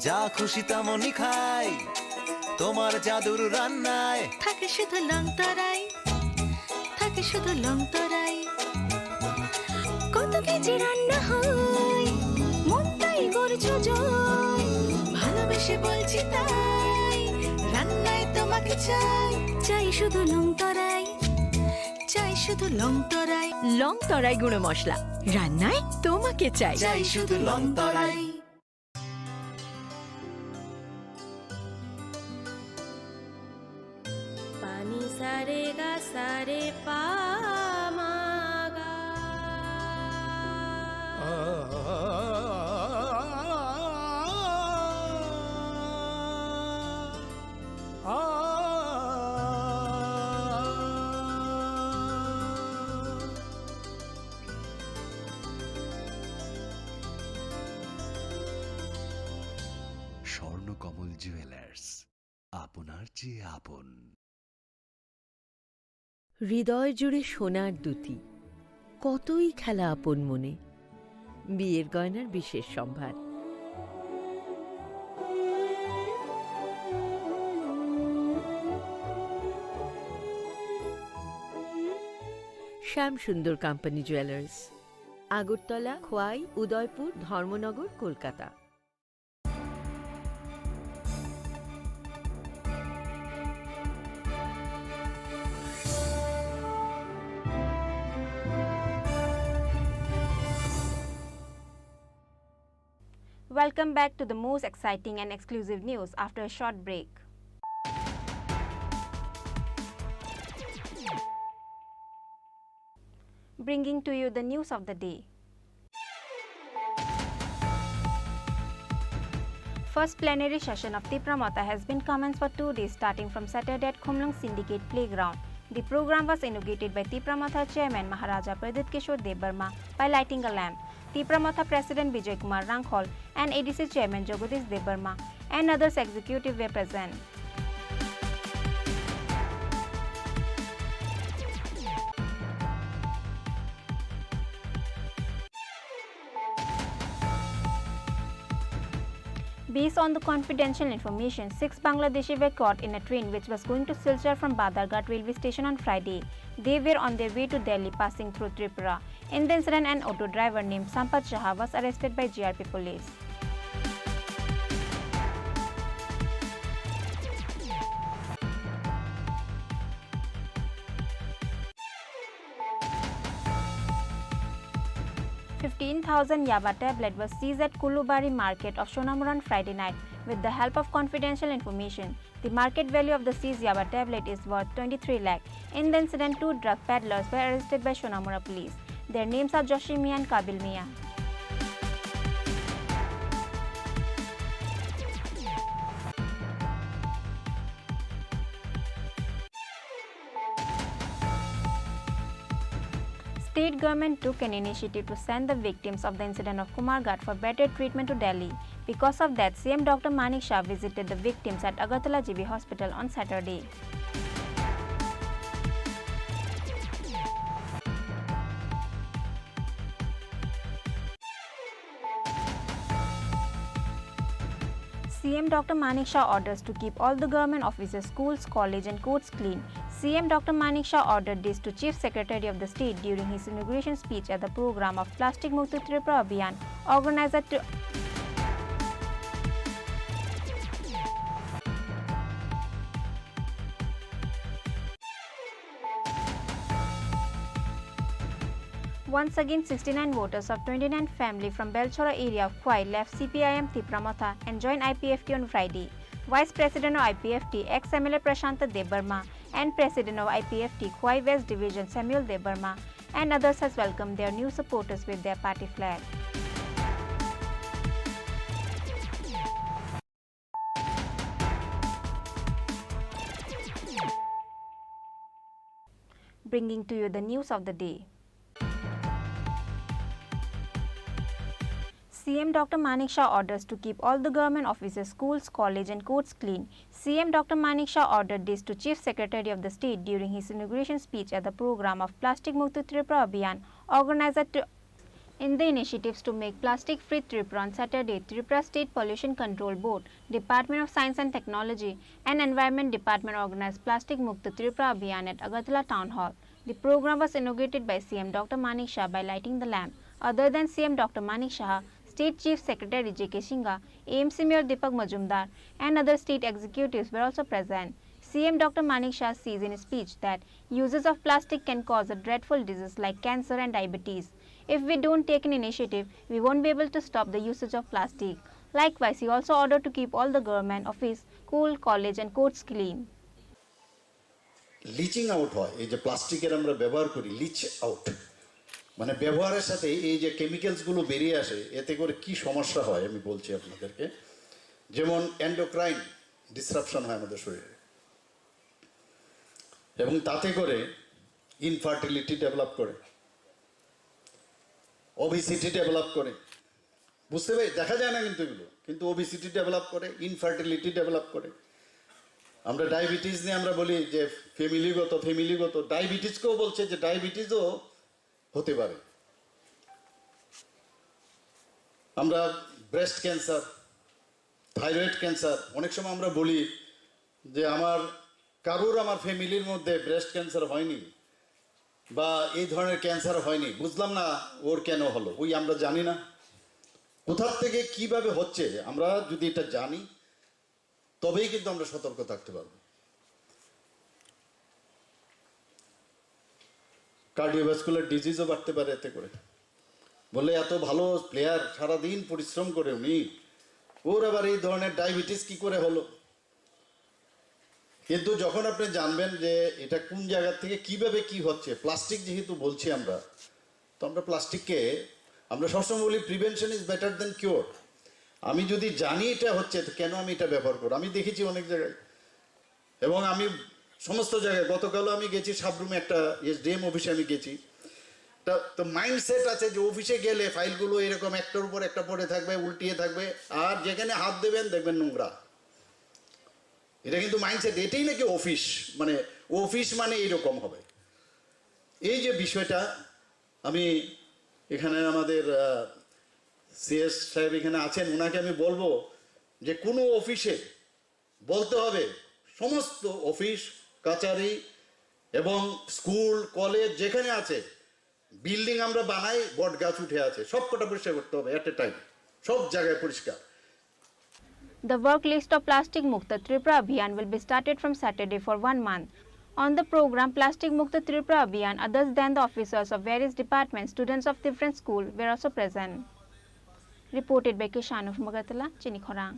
যা খুশি তেমনই খাই, তোমার জাদুর রান্নায়। থাকে শুধু লং তরাই, থাকে শুধু লং তরাই। কত কেজি রান্না হয়, মনটাই করছো জয়। ভালোবেসে বলছি তাই, রান্নায় তোমাকে চাই। চাই শুধু লং তরাই, চাই শুধু লং তরাই। লং তরাই গুঁড়ো মশলা, রান্নায় তোমাকে চাই। চাই শুধু লং তরাই। Pani sa re ga sa re pa ma ga. Jewellers, আপনার যে আপন। হৃদয় জুড়ে সোনার দ্যুতি, কতই খেলা আপন মনে। বিয়ের গয়নার বিশেষ সম্ভার। শ্যাম সুন্দর কোম্পানি জুয়েলার্স, আগরতলা, খোয়াই, উদয়পুর, ধর্মনগর, Kolkata. Welcome back to the most exciting and exclusive news after a short break. Bringing to you the news of the day. First plenary session of Tipra Motha has been commenced for two days, starting from Saturday at Khumlung Syndicate Playground. The program was inaugurated by Tipra Motha Chairman Maharaja Pradyut Kishore Debbarma by lighting a lamp. Tipra Motha President Bijoy Kumar Rangkhol and A D C Chairman Jagadish Debbarma and others executive were present. Based on the confidential information, six Bangladeshi were caught in a train which was going to Silchar from Badharghat railway station on Friday. They were on their way to Delhi, passing through Tripura. In the incident, an auto driver named Sampath Saha was arrested by G R P police. Fifteen thousand yaba tablet was seized at Kulubari market of Sonamura on Friday night. With the help of confidential information, the market value of the seized yaba tablet is worth twenty-three lakh. In the incident, two drug peddlers were arrested by Sonamura police. Their names are Joshi Mia and Kabil Mia. State government took an initiative to send the victims of the incident of Kumarghat for better treatment to Delhi. Because of that, C M Doctor Manik Shah visited the victims at Agartala G B Hospital on Saturday. C M Doctor Manik Shah orders to keep all the government offices, schools, college and courts clean. C M Doctor Manik Shah ordered this to Chief Secretary of the state during his inauguration speech at the program of Plastic Mukti Tripura Abhiyan organized at Once again, sixty-nine voters of twenty-nine family from Belchora area of Khwai left C P I M Tipra Motha and joined I P F T on Friday. Vice President of I P F T, ex M L A Prashanta Debbarma, and President of I P F T Khwai West Division Samuel Debbarma and others has welcomed their new supporters with their party flag. Bringing to you the news of the day. C M Doctor Manik Shah orders to keep all the government offices, schools, college and courts clean. C M Doctor Manik Shah ordered this to Chief Secretary of the state during his inauguration speech at the program of Plastic Mukti Tripura Abhiyan organized at In the initiatives to make plastic free Tripura on Saturday, Tripura State Pollution Control Board, Department of Science and Technology, and Environment Department organized Plastic Mukta Tripura Abhiyan at Agartala Town Hall. The program was inaugurated by C M Doctor Manik Shah by lighting the lamp. Other than C M Doctor Manik Shah, State Chief Secretary J K Singha, A M C Mayor Deepak Majumdar, and other state executives were also present. C M Doctor Manik Shah says in his speech that uses of plastic can cause a dreadful disease like cancer and diabetes. If we don't take an initiative, we won't be able to stop the usage of plastic. Likewise, he also ordered to keep all the government office, school, college and courts clean. Lynching out হয়, এই যে প্লাস্টিকের আমরা ব্যবহার করি, লিচ আউট, মানে ব্যবহারের সাথে এই যে কেমিক্যালসগুলো বেরিয়ে আসে, এতে করে কি সমস্যা হয় আমি বলছি আপনাদেরকে। যেমন এন্ডোক্রাইন ডিসরাপশন হয় আমাদের শরীরে, এবং তাতে করে ইনফার্টিলিটি ডেভেলপ করে, ওবিসিটি ডেভেলপ করে। বুঝতে পারি, দেখা যায় না কিন্তু এগুলো। কিন্তু ওবিসিটি ডেভেলপ করে, ইনফার্টিলিটি ডেভেলপ করে। আমরা ডায়াবেটিস নিয়ে আমরা বলি যে ফ্যামিলিগত, ফ্যামিলিগত ডায়াবেটিসকেও বলছে যে ডায়াবেটিসও হতে পারে। আমরা ব্রেস্ট ক্যান্সার, থাইরয়েড ক্যান্সার, অনেক সময় আমরা বলি যে আমার কারোর, আমার ফ্যামিলির মধ্যে ব্রেস্ট ক্যান্সার হয়নি বা এই ধরনের ক্যান্সার হয়নি, বুঝলাম না ওর কেন হলো, ওই আমরা জানি না কোথার থেকে কিভাবে হচ্ছে। আমরা যদি এটা জানি, তবেই কিন্তু আমরা সতর্ক থাকতে পারবো। কার্ডিওভাস্কুলার ডিজিজও বাড়তে পারে এতে করে। বললে, "এত ভালো প্লেয়ার, সারাদিন পরিশ্রম করে উনি, ওর আবার এই ধরনের ডায়াবেটিস কি করে হলো?" কিন্তু যখন আপনি জানবেন যে এটা কোন জায়গা থেকে কিভাবে কি হচ্ছে, প্লাস্টিক যেহেতু বলছি আমরা, তো আমরা প্লাস্টিককে, আমরা সবসময় বলি, "prevention is better than cure." আমি যদি জানি এটা হচ্ছে, তো কেন আমি এটা ব্যবহার করবো? আমি দেখেছি অনেক জায়গায়, এবং আমি সমস্ত জায়গায়, গতকালও আমি গেছি সাবরুমে, একটা এসডিএম অফিসে আমি গেছি। তা তো মাইন্ডসেট আছে যে অফিসে গেলে ফাইলগুলো এরকম একটার উপর একটা পড়ে থাকবে, উল্টিয়ে থাকবে, আর যেখানে হাত দেবেন দেখবেন নোংরা। এটা কিন্তু মাইন্ডসেট, এটাই নাকি অফিস, মানে অফিস মানে এইরকম হবে। এই যে বিষয়টা, আমি এখানে আমাদের সিএস সাহেব এখানে আছেন, ওনাকে আমি বলবো যে কোনো অফিসে বলতে হবে, সমস্ত অফিস কাচারি এবং স্কুল কলেজ যেখানে আছে, বিল্ডিং আমরা বানাই, বট গাছ উঠে আছে, সব কটা পরিষ্কার করতে হবে অ্যাট এ টাইম, সব জায়গায় পরিষ্কার। The work list of Plastic Mukta Tripura Abhiyan will be started from Saturday for one month. On the program, Plastic Mukta Tripura Abhiyan, others than the officers of various departments, students of different school were also present. Reported by Kishan of Magatala, Chini Khorang.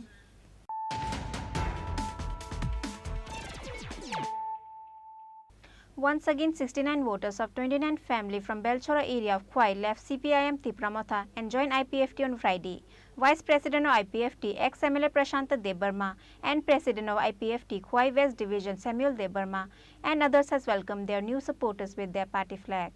Once again, sixty-nine voters of twenty-nine family from Belchora area of Khwai left C P I M Tipra Motha and joined I P F T on Friday. Vice President of I P F T, ex M L A Prashanta Debbarma, and President of I P F T Khwai West Division Samuel Debbarma, and others has welcomed their new supporters with their party flag.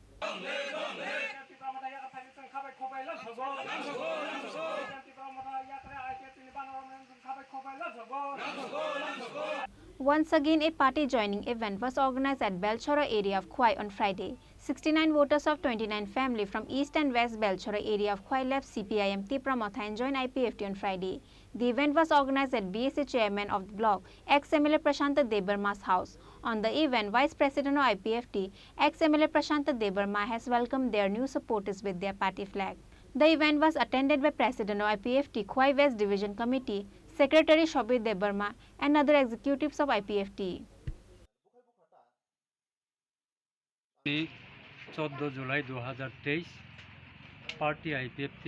Once again, a party joining event was organized at Belchora area of Khwai on Friday. Sixty-nine voters of twenty-nine family from East and West Belchora area of Khwai left C P I M Tipra Motha and joined I P F T on Friday. The event was organized at B S A chairman of the block, ex M L A Prashanta Debbarma's house. On the event, Vice President of I P F T, ex M L A Prashanta Debbarma has welcomed their new supporters with their party flag. The event was attended by President of I P F T Khwai West Division Committee, Secretary Shobir Debbarma and other executives of I P F T. চোদ্দ জুলাই দু হাজার তেইশ, party I P F T,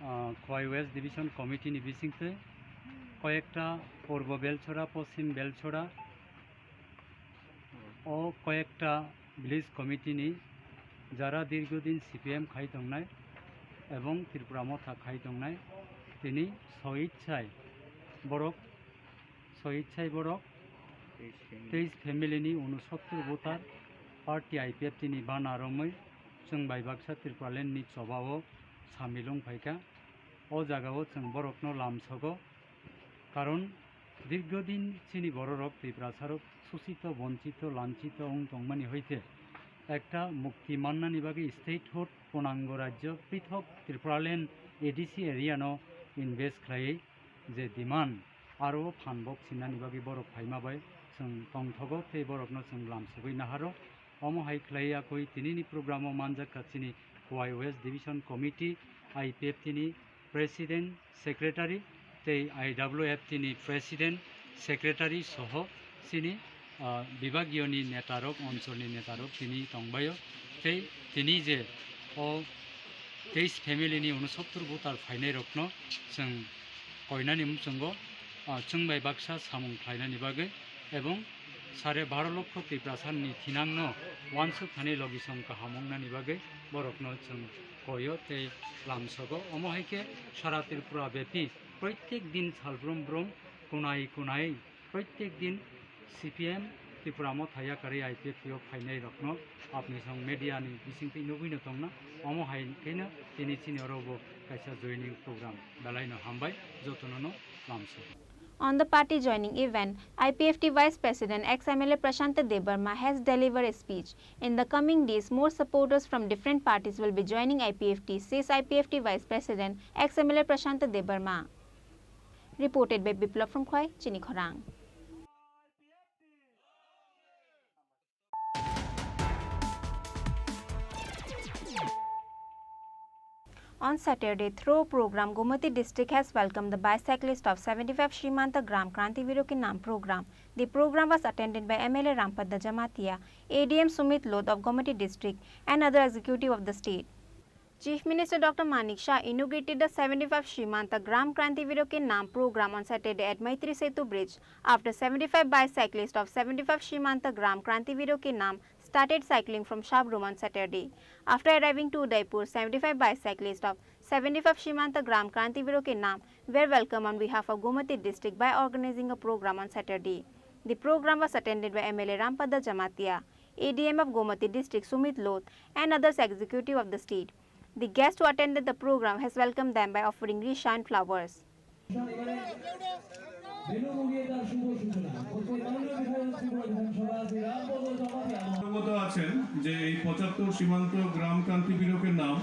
ah, Khwai West Division Committee ni bisingtwi koyekta Purbo Belchora, Poschim Belchora, o koyekta village committee ni jara dirghodin C P M khai tongnai ebong Tripura Motha khai tongnai, tini soichai borok, soichai borok teis family ni unosottor voter party I P F T ni bana romwi chwng bai baksa Tripuraland ni choba o samil wng phaikha. O jaga o chwng borok no lamsogo. Karon dirghodin chini bororok Tiprasarok suchito, bonchito, lanchito wng tongmani hoite ekta mukti mannani bagwi statehood, punango rajyo, prithok Tripuraland A D C area no invest khlaiwi je demand aro phanbok sinani bagwi borok phaima bai chwng tongthogo tei borokno chwng lamsogwi naharo. Omo hai khlai yakwi tinini program o manjak kha chini Khwai West Division Committee, I P F T ni President, Secretary tei I W F T ni President, Secretary soho chini, ah, bibagiyoni netarok, oncholni netarok tini tongbaio. Tei tini je o teis family ni unosottor voter phainairokno chwng koinani muchungo, ah, chwng bai baksa samung khlainani bagwi ebong sare baro lokho Tiprasani thinangno uansuk thani logisong kaham wngnani bagwi borokno chwng koio tei lamsogo. Omo hai khe sara Tripura bepi proitek din salbrum brum kunai kunai proitek din C P M Tripura mo thaya karwi I P F T o phainai rokno apni song media ni bisingtwi nugwi no tongna, omo hai kheno tini chini oro bo kaisa joining program belai no hambai jotono no lamsong. On the party joining event, I P F T Vice President ex M L A Prashanta Debbarma has delivered a speech. In the coming days, more supporters from different parties will be joining I P F T, says I P F T Vice President ex M L A Prashanta Debbarma. Reported by Biplab from Khwai, Chini Khorang. On Saturday, through program, Gomati district has welcomed the bicyclist of seventy-five Shimanta Gram Kranti Viro Ke Naam program. The program was attended by M L A Rampada Jamatia, A D M Sumit Lod of Gomati district, and other executive of the state. Chief Minister Doctor Manik Shah inaugurated the seventy-five Shimanta Gram Kranti Viro Ke Naam program on Saturday at Maitri Setu Bridge. After seventy-five bicyclists of seventy-five Shimanta Gram Kranti Viro Ke Naam started cycling from Shabrum on Saturday. After arriving to Udaipur, seventy-five bicyclists of seventy-five Shimanta Gram Kranti Viro Ke Naam were welcome on behalf of Gomati district by organizing a program on Saturday. The program was attended by M L A Rampada Jamatia, A D M of Gomati district Sumit Lod, and others executive of the state. The guest who attended the program has welcomed them by offering wreath and flowers. অবগত আছেন যে এই পঁচাত্তর সীমান্ত গ্রাম ক্রান্তি বিরোকের নাম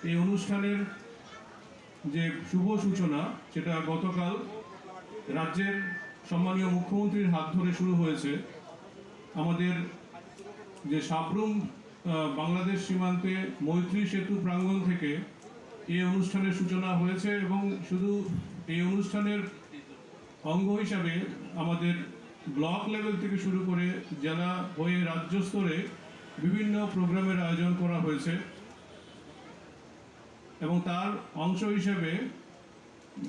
এই অনুষ্ঠানের যে শুভ সূচনা, সেটা গতকাল রাজ্যের সম্মানীয় মুখ্যমন্ত্রীর হাত ধরে শুরু হয়েছে। আমাদের যে সাবরুম, আহ, বাংলাদেশ সীমান্তে মৈত্রী সেতু প্রাঙ্গণ থেকে এই অনুষ্ঠানের সূচনা হয়েছে এবং শুধু এই অনুষ্ঠানের অঙ্গ হিসাবে আমাদের ব্লক লেভেল থেকে শুরু করে জেলা হয়ে রাজ্য স্তরে বিভিন্ন প্রোগ্রামের আয়োজন করা হয়েছে এবং তার অংশ হিসাবে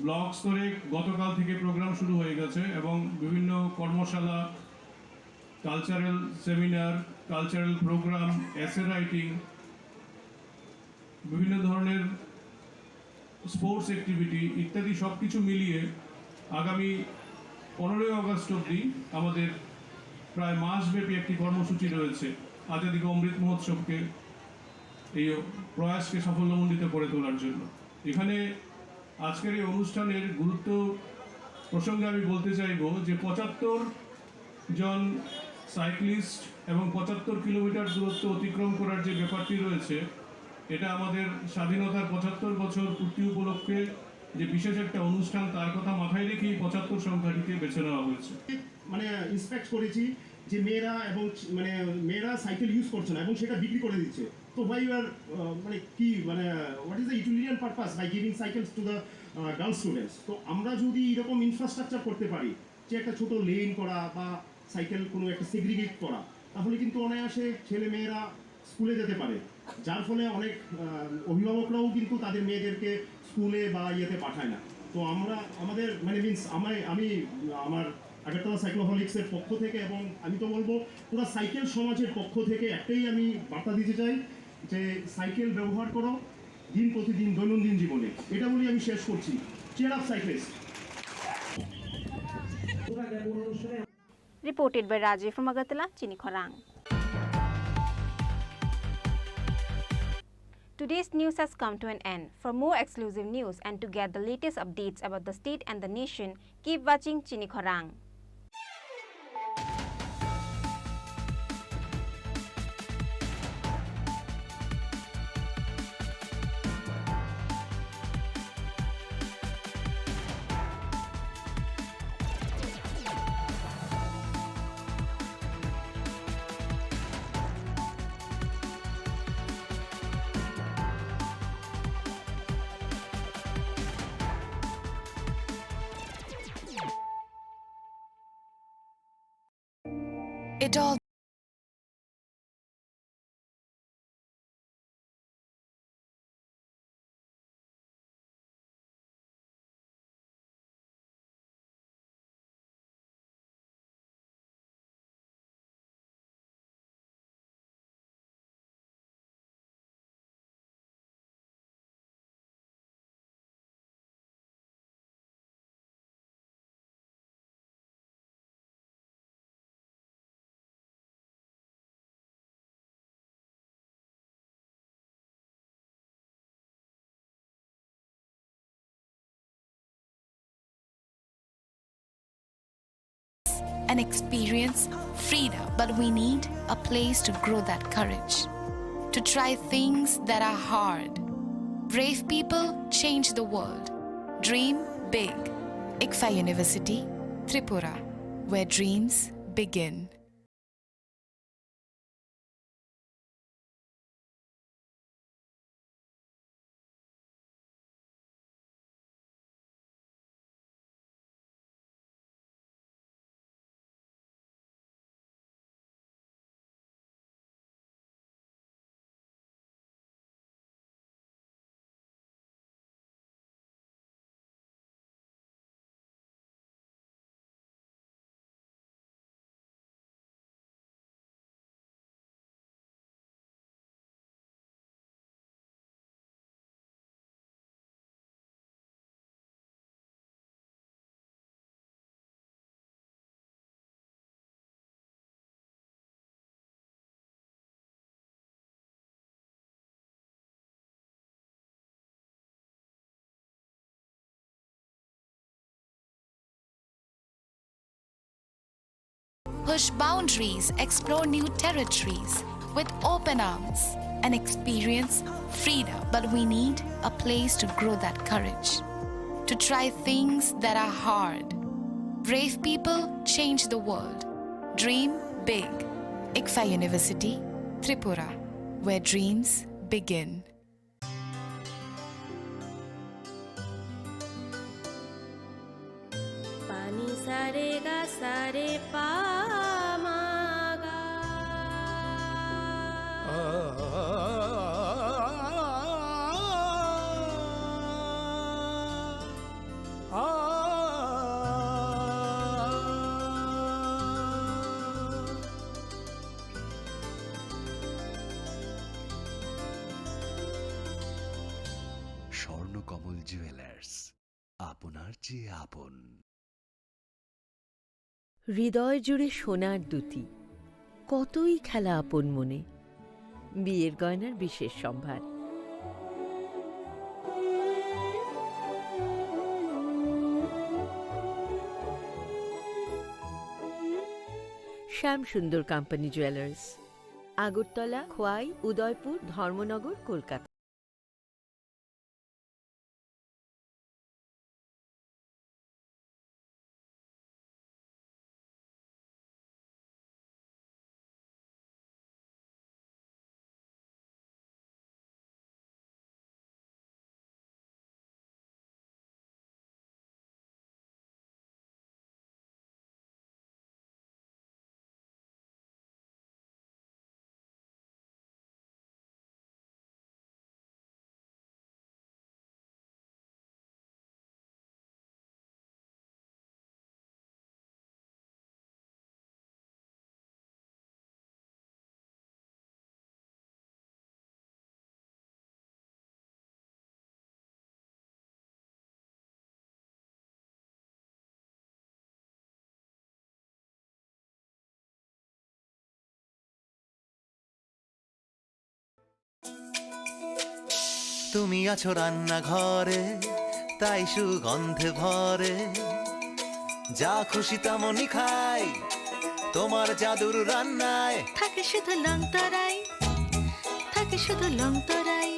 ব্লক স্তরে গতকাল থেকে প্রোগ্রাম শুরু হয়ে গেছে এবং বিভিন্ন কর্মশালা, cultural seminar, cultural programme, essay writing, বিভিন্ন ধরনের স্পোর্টস অ্যাক্টিভিটি ইত্যাদি সব কিছু মিলিয়ে আগামী পনেরোই আগস্ট অবধি আমাদের প্রায় মাসব্যাপী একটি কর্মসূচি রয়েছে আজাদী কা অমৃত মহোৎসবকে, এই প্রয়াসকে সাফল্যমণ্ডিত করে তোলার জন্য। এখানে আজকের এই অনুষ্ঠানের গুরুত্ব প্রসঙ্গে আমি বলতে চাইব যে পঁচাত্তর জন সাইক্লিস্ট এবং পঁচাত্তর কিলোমিটার দূরত্ব অতিক্রম করার যে ব্যাপারটি রয়েছে, এটা আমাদের স্বাধীনতার পঁচাত্তর বছর পূর্তি উপলক্ষে যে বিশেষ একটা অনুষ্ঠান, তার কথা মাথায় রেখেই পঁচাত্তর সংখ্যাটিকে বেছে নেওয়া হয়েছে। মানে ইন্সপেক্ট করেছি যে মেয়েরা এবং ছ-, মানে মেয়েরা সাইকেল ইউজ করছে না এবং সেটা বিক্রি করে দিচ্ছে। তো why you are, আহ, মানে কি, মানে what is the utilitarian purpose by giving cycles to the, ah, girl students? তো আমরা যদি এরকম ইনফ্রাস্ট্রাকচার করতে পারি, যে একটা ছোট লেন করা বা সাইকেল কোনো একটা সেগ্রিগেট করা, তাহলে কিন্তু অনায়াসে ছেলে মেয়েরা স্কুলে যেতে পারে, যার ফলে অনেক, আহ, অভিভাবকরাও কিন্তু তাদের মেয়েদেরকে স্কুলে বা ইয়েতে পাঠায় না। তো আমরা আমাদের, মানে, মিন্স, আমার, আমি আমার আগরতলা সাইক্লোহলিক্সের পক্ষ থেকে এবং আমি তো বলবো পুরো সাইকেল সমাজের পক্ষ থেকে একটাই আমি বার্তা দিতে চাই যে সাইকেল ব্যবহার করো দিন প্রতিদিন দৈনন্দিন জীবনে। এটা বলি আমি শেষ করছি। Cheer up cyclist. Reported by Rajiv from Agartala, Chini Khorang. Today's news has come to an end. For more exclusive news and to get the latest updates about the state and the nation, keep watching Chini Khorang. It all and experience freedom. But we need a place to grow that courage, to try things that are hard. Brave people change the world. Dream big. ICFAI University, Tripura, where dreams begin. Push boundaries, explore new territories with open arms, and experience freedom. But we need a place to grow that courage, to try things that are hard. Brave people change the world. Dream big. ICFAI University, Tripura, where dreams begin. Pani sare ga sare pa ma ga. Swarnakamal jewellers, আপনার চেয়ে আপন। হৃদয় জুড়ে সোনার দুতি, কতই খেলা আপন মনে। বিয়ের গয়নার বিশেষ সম্ভার। শ্যাম সুন্দর কোম্পানি জুয়েলার্স, আগরতলা, খোয়াই, উদয়পুর, ধর্মনগর, কলকাতা। তুমি আছো রান্নাঘরে, তাই সুগন্ধে ভরে। যা খুশি তেমনই খাই, তোমার জাদুর রান্নায়। থাকে শুধু লং তরাই, থাকে শুধু লং তরাই।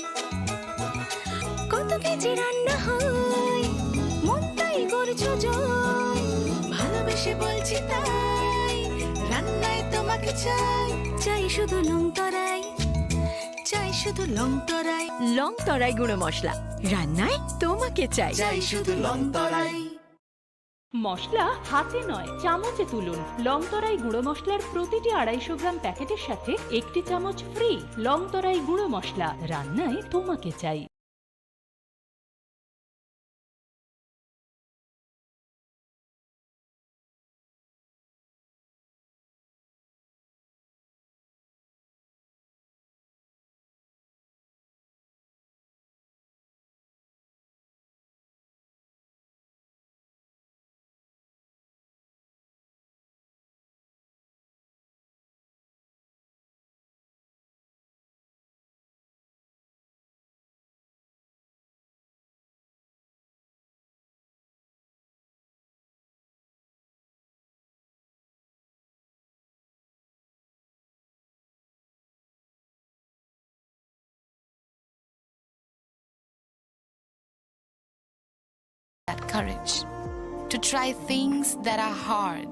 কত কেজি রান্না হয়, মনটাই করছো জয়। ভালোবেসে বলছি তাই, রান্নায় তোমাকে চাই। চাই শুধু লং তরাই, চাই শুধু লং তরাই। লং তরাই গুঁড়ো মশলা, রান্নায় তোমাকে চাই। চাই শুধু লং তরাই। মশলা হাতে নয়, চামচে তুলুন। লং তরাই গুঁড়ো মশলার প্রতিটি আড়াইশো গ্রাম প্যাকেটের সাথে একটি চামচ ফ্রি। লং তরাই গুঁড়ো মশলা, রান্নায় তোমাকে চাই। courage to try things that are hard.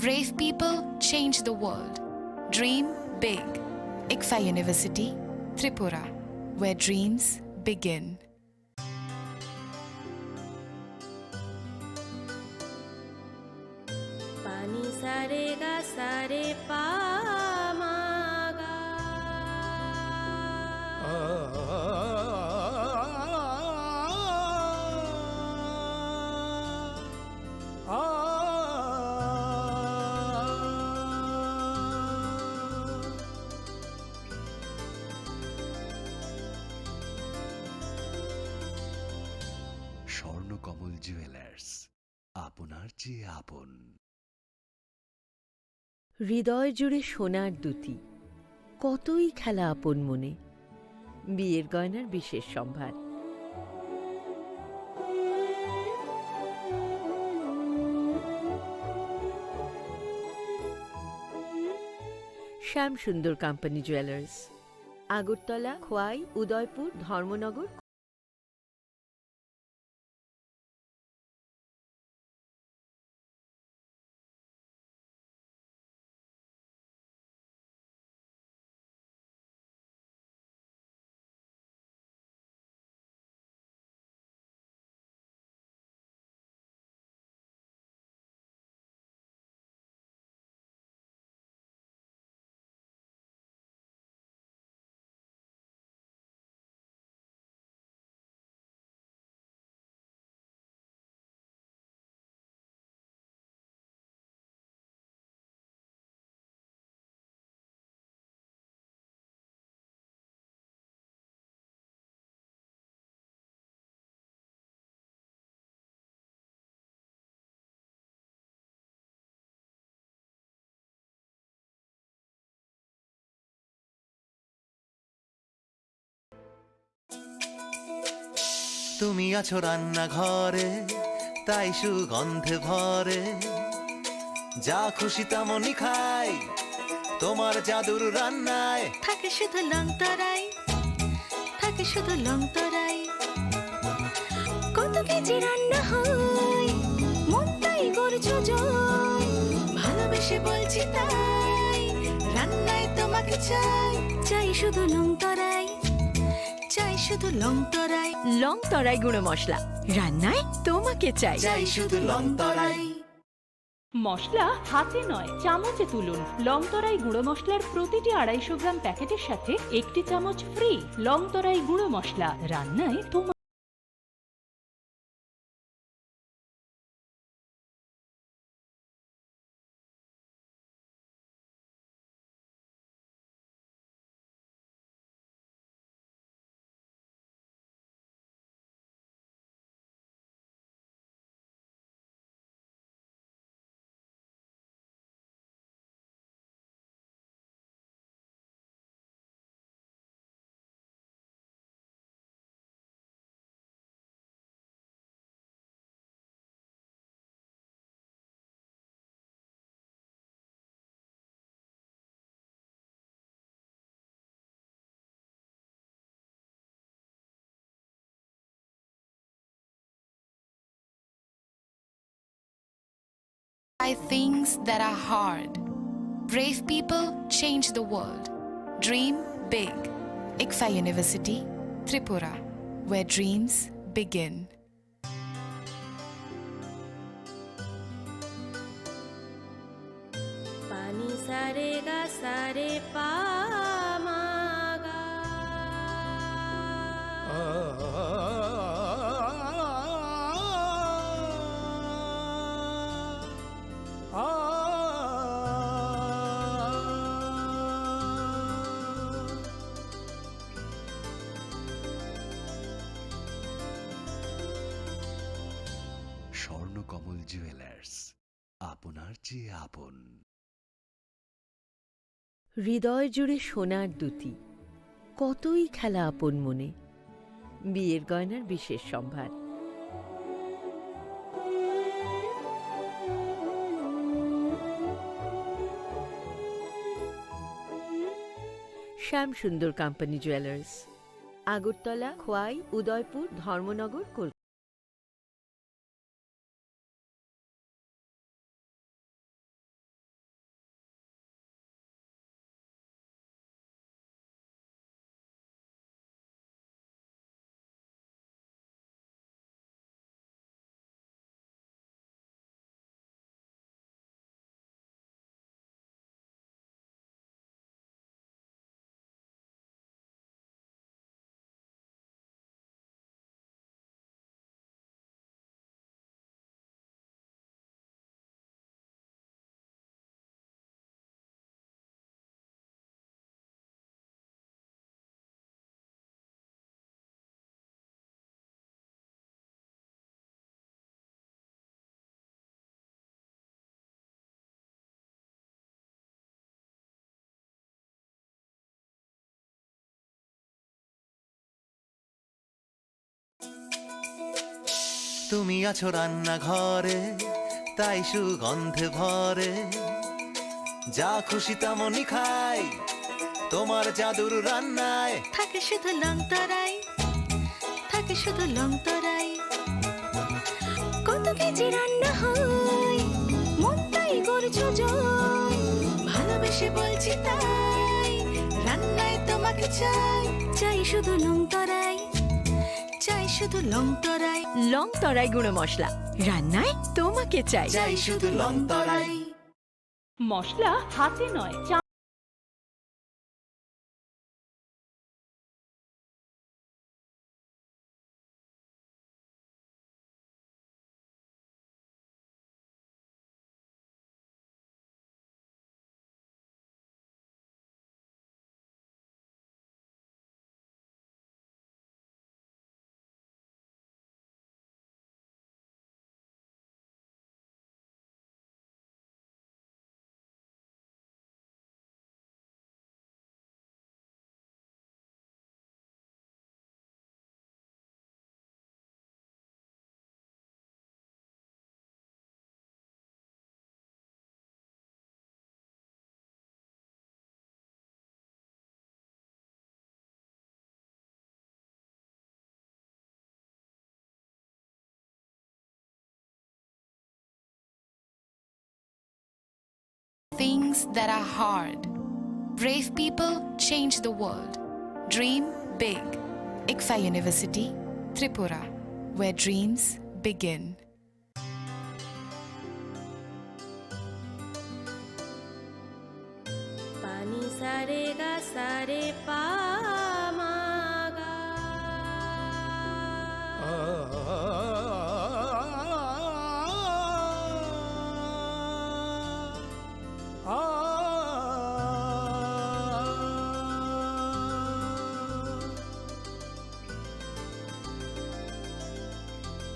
Brave people change the world. Dream big. ICFAI University, Tripura, where dreams begin. Pani sa re ga sa re pa ma ga. Swarnakamal jewellers, আপনার চেয়ে আপন। হৃদয় জুড়ে সোনার দ্যুতি, কতই খেলা আপন মনে। বিয়ের গয়নার বিশেষ সম্ভার। শ্যাম সুন্দর কোম্পানি জুয়েলার্স, আগরতলা, খোয়াই, উদয়পুর, ধর্মনগর। তুমি আছো রান্নাঘরে, তাই সুগন্ধে ভরে। যা খুশি তেমনই খাই, তোমার জাদুর রান্নায়। থাকে শুধু লং তরাই, থাকে শুধু লং তরাই। কত কেজি রান্না হয়, মনটাই করছো জয়। ভালোবেসে বলছি তাই, রান্নায় তোমাকে চাই। চাই শুধু লং তরাই, চাই শুধু লং তরাই। লং তরাই গুঁড়ো মশলা, রান্নায় তোমাকে চাই। চাই শুধু লং তরাই। মশলা হাতে নয়, চামচে তুলুন। লং তরাই গুঁড়ো মশলার প্রতিটি আড়াইশো গ্রাম প্যাকেটের সাথে একটি চামচ ফ্রি। লং তরাই গুঁড়ো মশলা, রান্নায় তোমার Try things that are hard. Brave people change the world. Dream big. ICFAI University, Tripura, where dreams begin. Pani sa re ga sa re pa ma ga. Swarnakamal jewellers, আপনার চেয়ে আপন। হৃদয় জুড়ে সোনার দ্যুতি, কতই খেলা আপন মনে। বিয়ের গয়নার বিশেষ সম্ভার। শ্যাম সুন্দর কোম্পানি জুয়েলার্স, আগরতলা, খোয়াই, উদয়পুর, ধর্মনগর, কলকাতা। তুমি আছো রান্নাঘরে, তাই সুগন্ধে ভরে। যা খুশি তেমনই খাই, তোমার জাদুর রান্নায়। থাকে শুধু লংতরাই, থাকে শুধু লংতরাই। কত কেজি রান্না হয়, মনটাই করছো জয়। ভালোবেসে বলছি তাই, রান্নায় তোমাকে চাই। চাই শুধু লংতরাই, চাই শুধু লংতরাই। লংতরাই গুঁড়ো মশলা, রান্নায় তোমাকে চাই। চাই শুধু লংতরাই। মশলা হাতে নয়, চা- Things that are hard. Brave people change the world. Dream big. ICFAI University, Tripura, where dreams begin. Pani sa re ga sa re pa.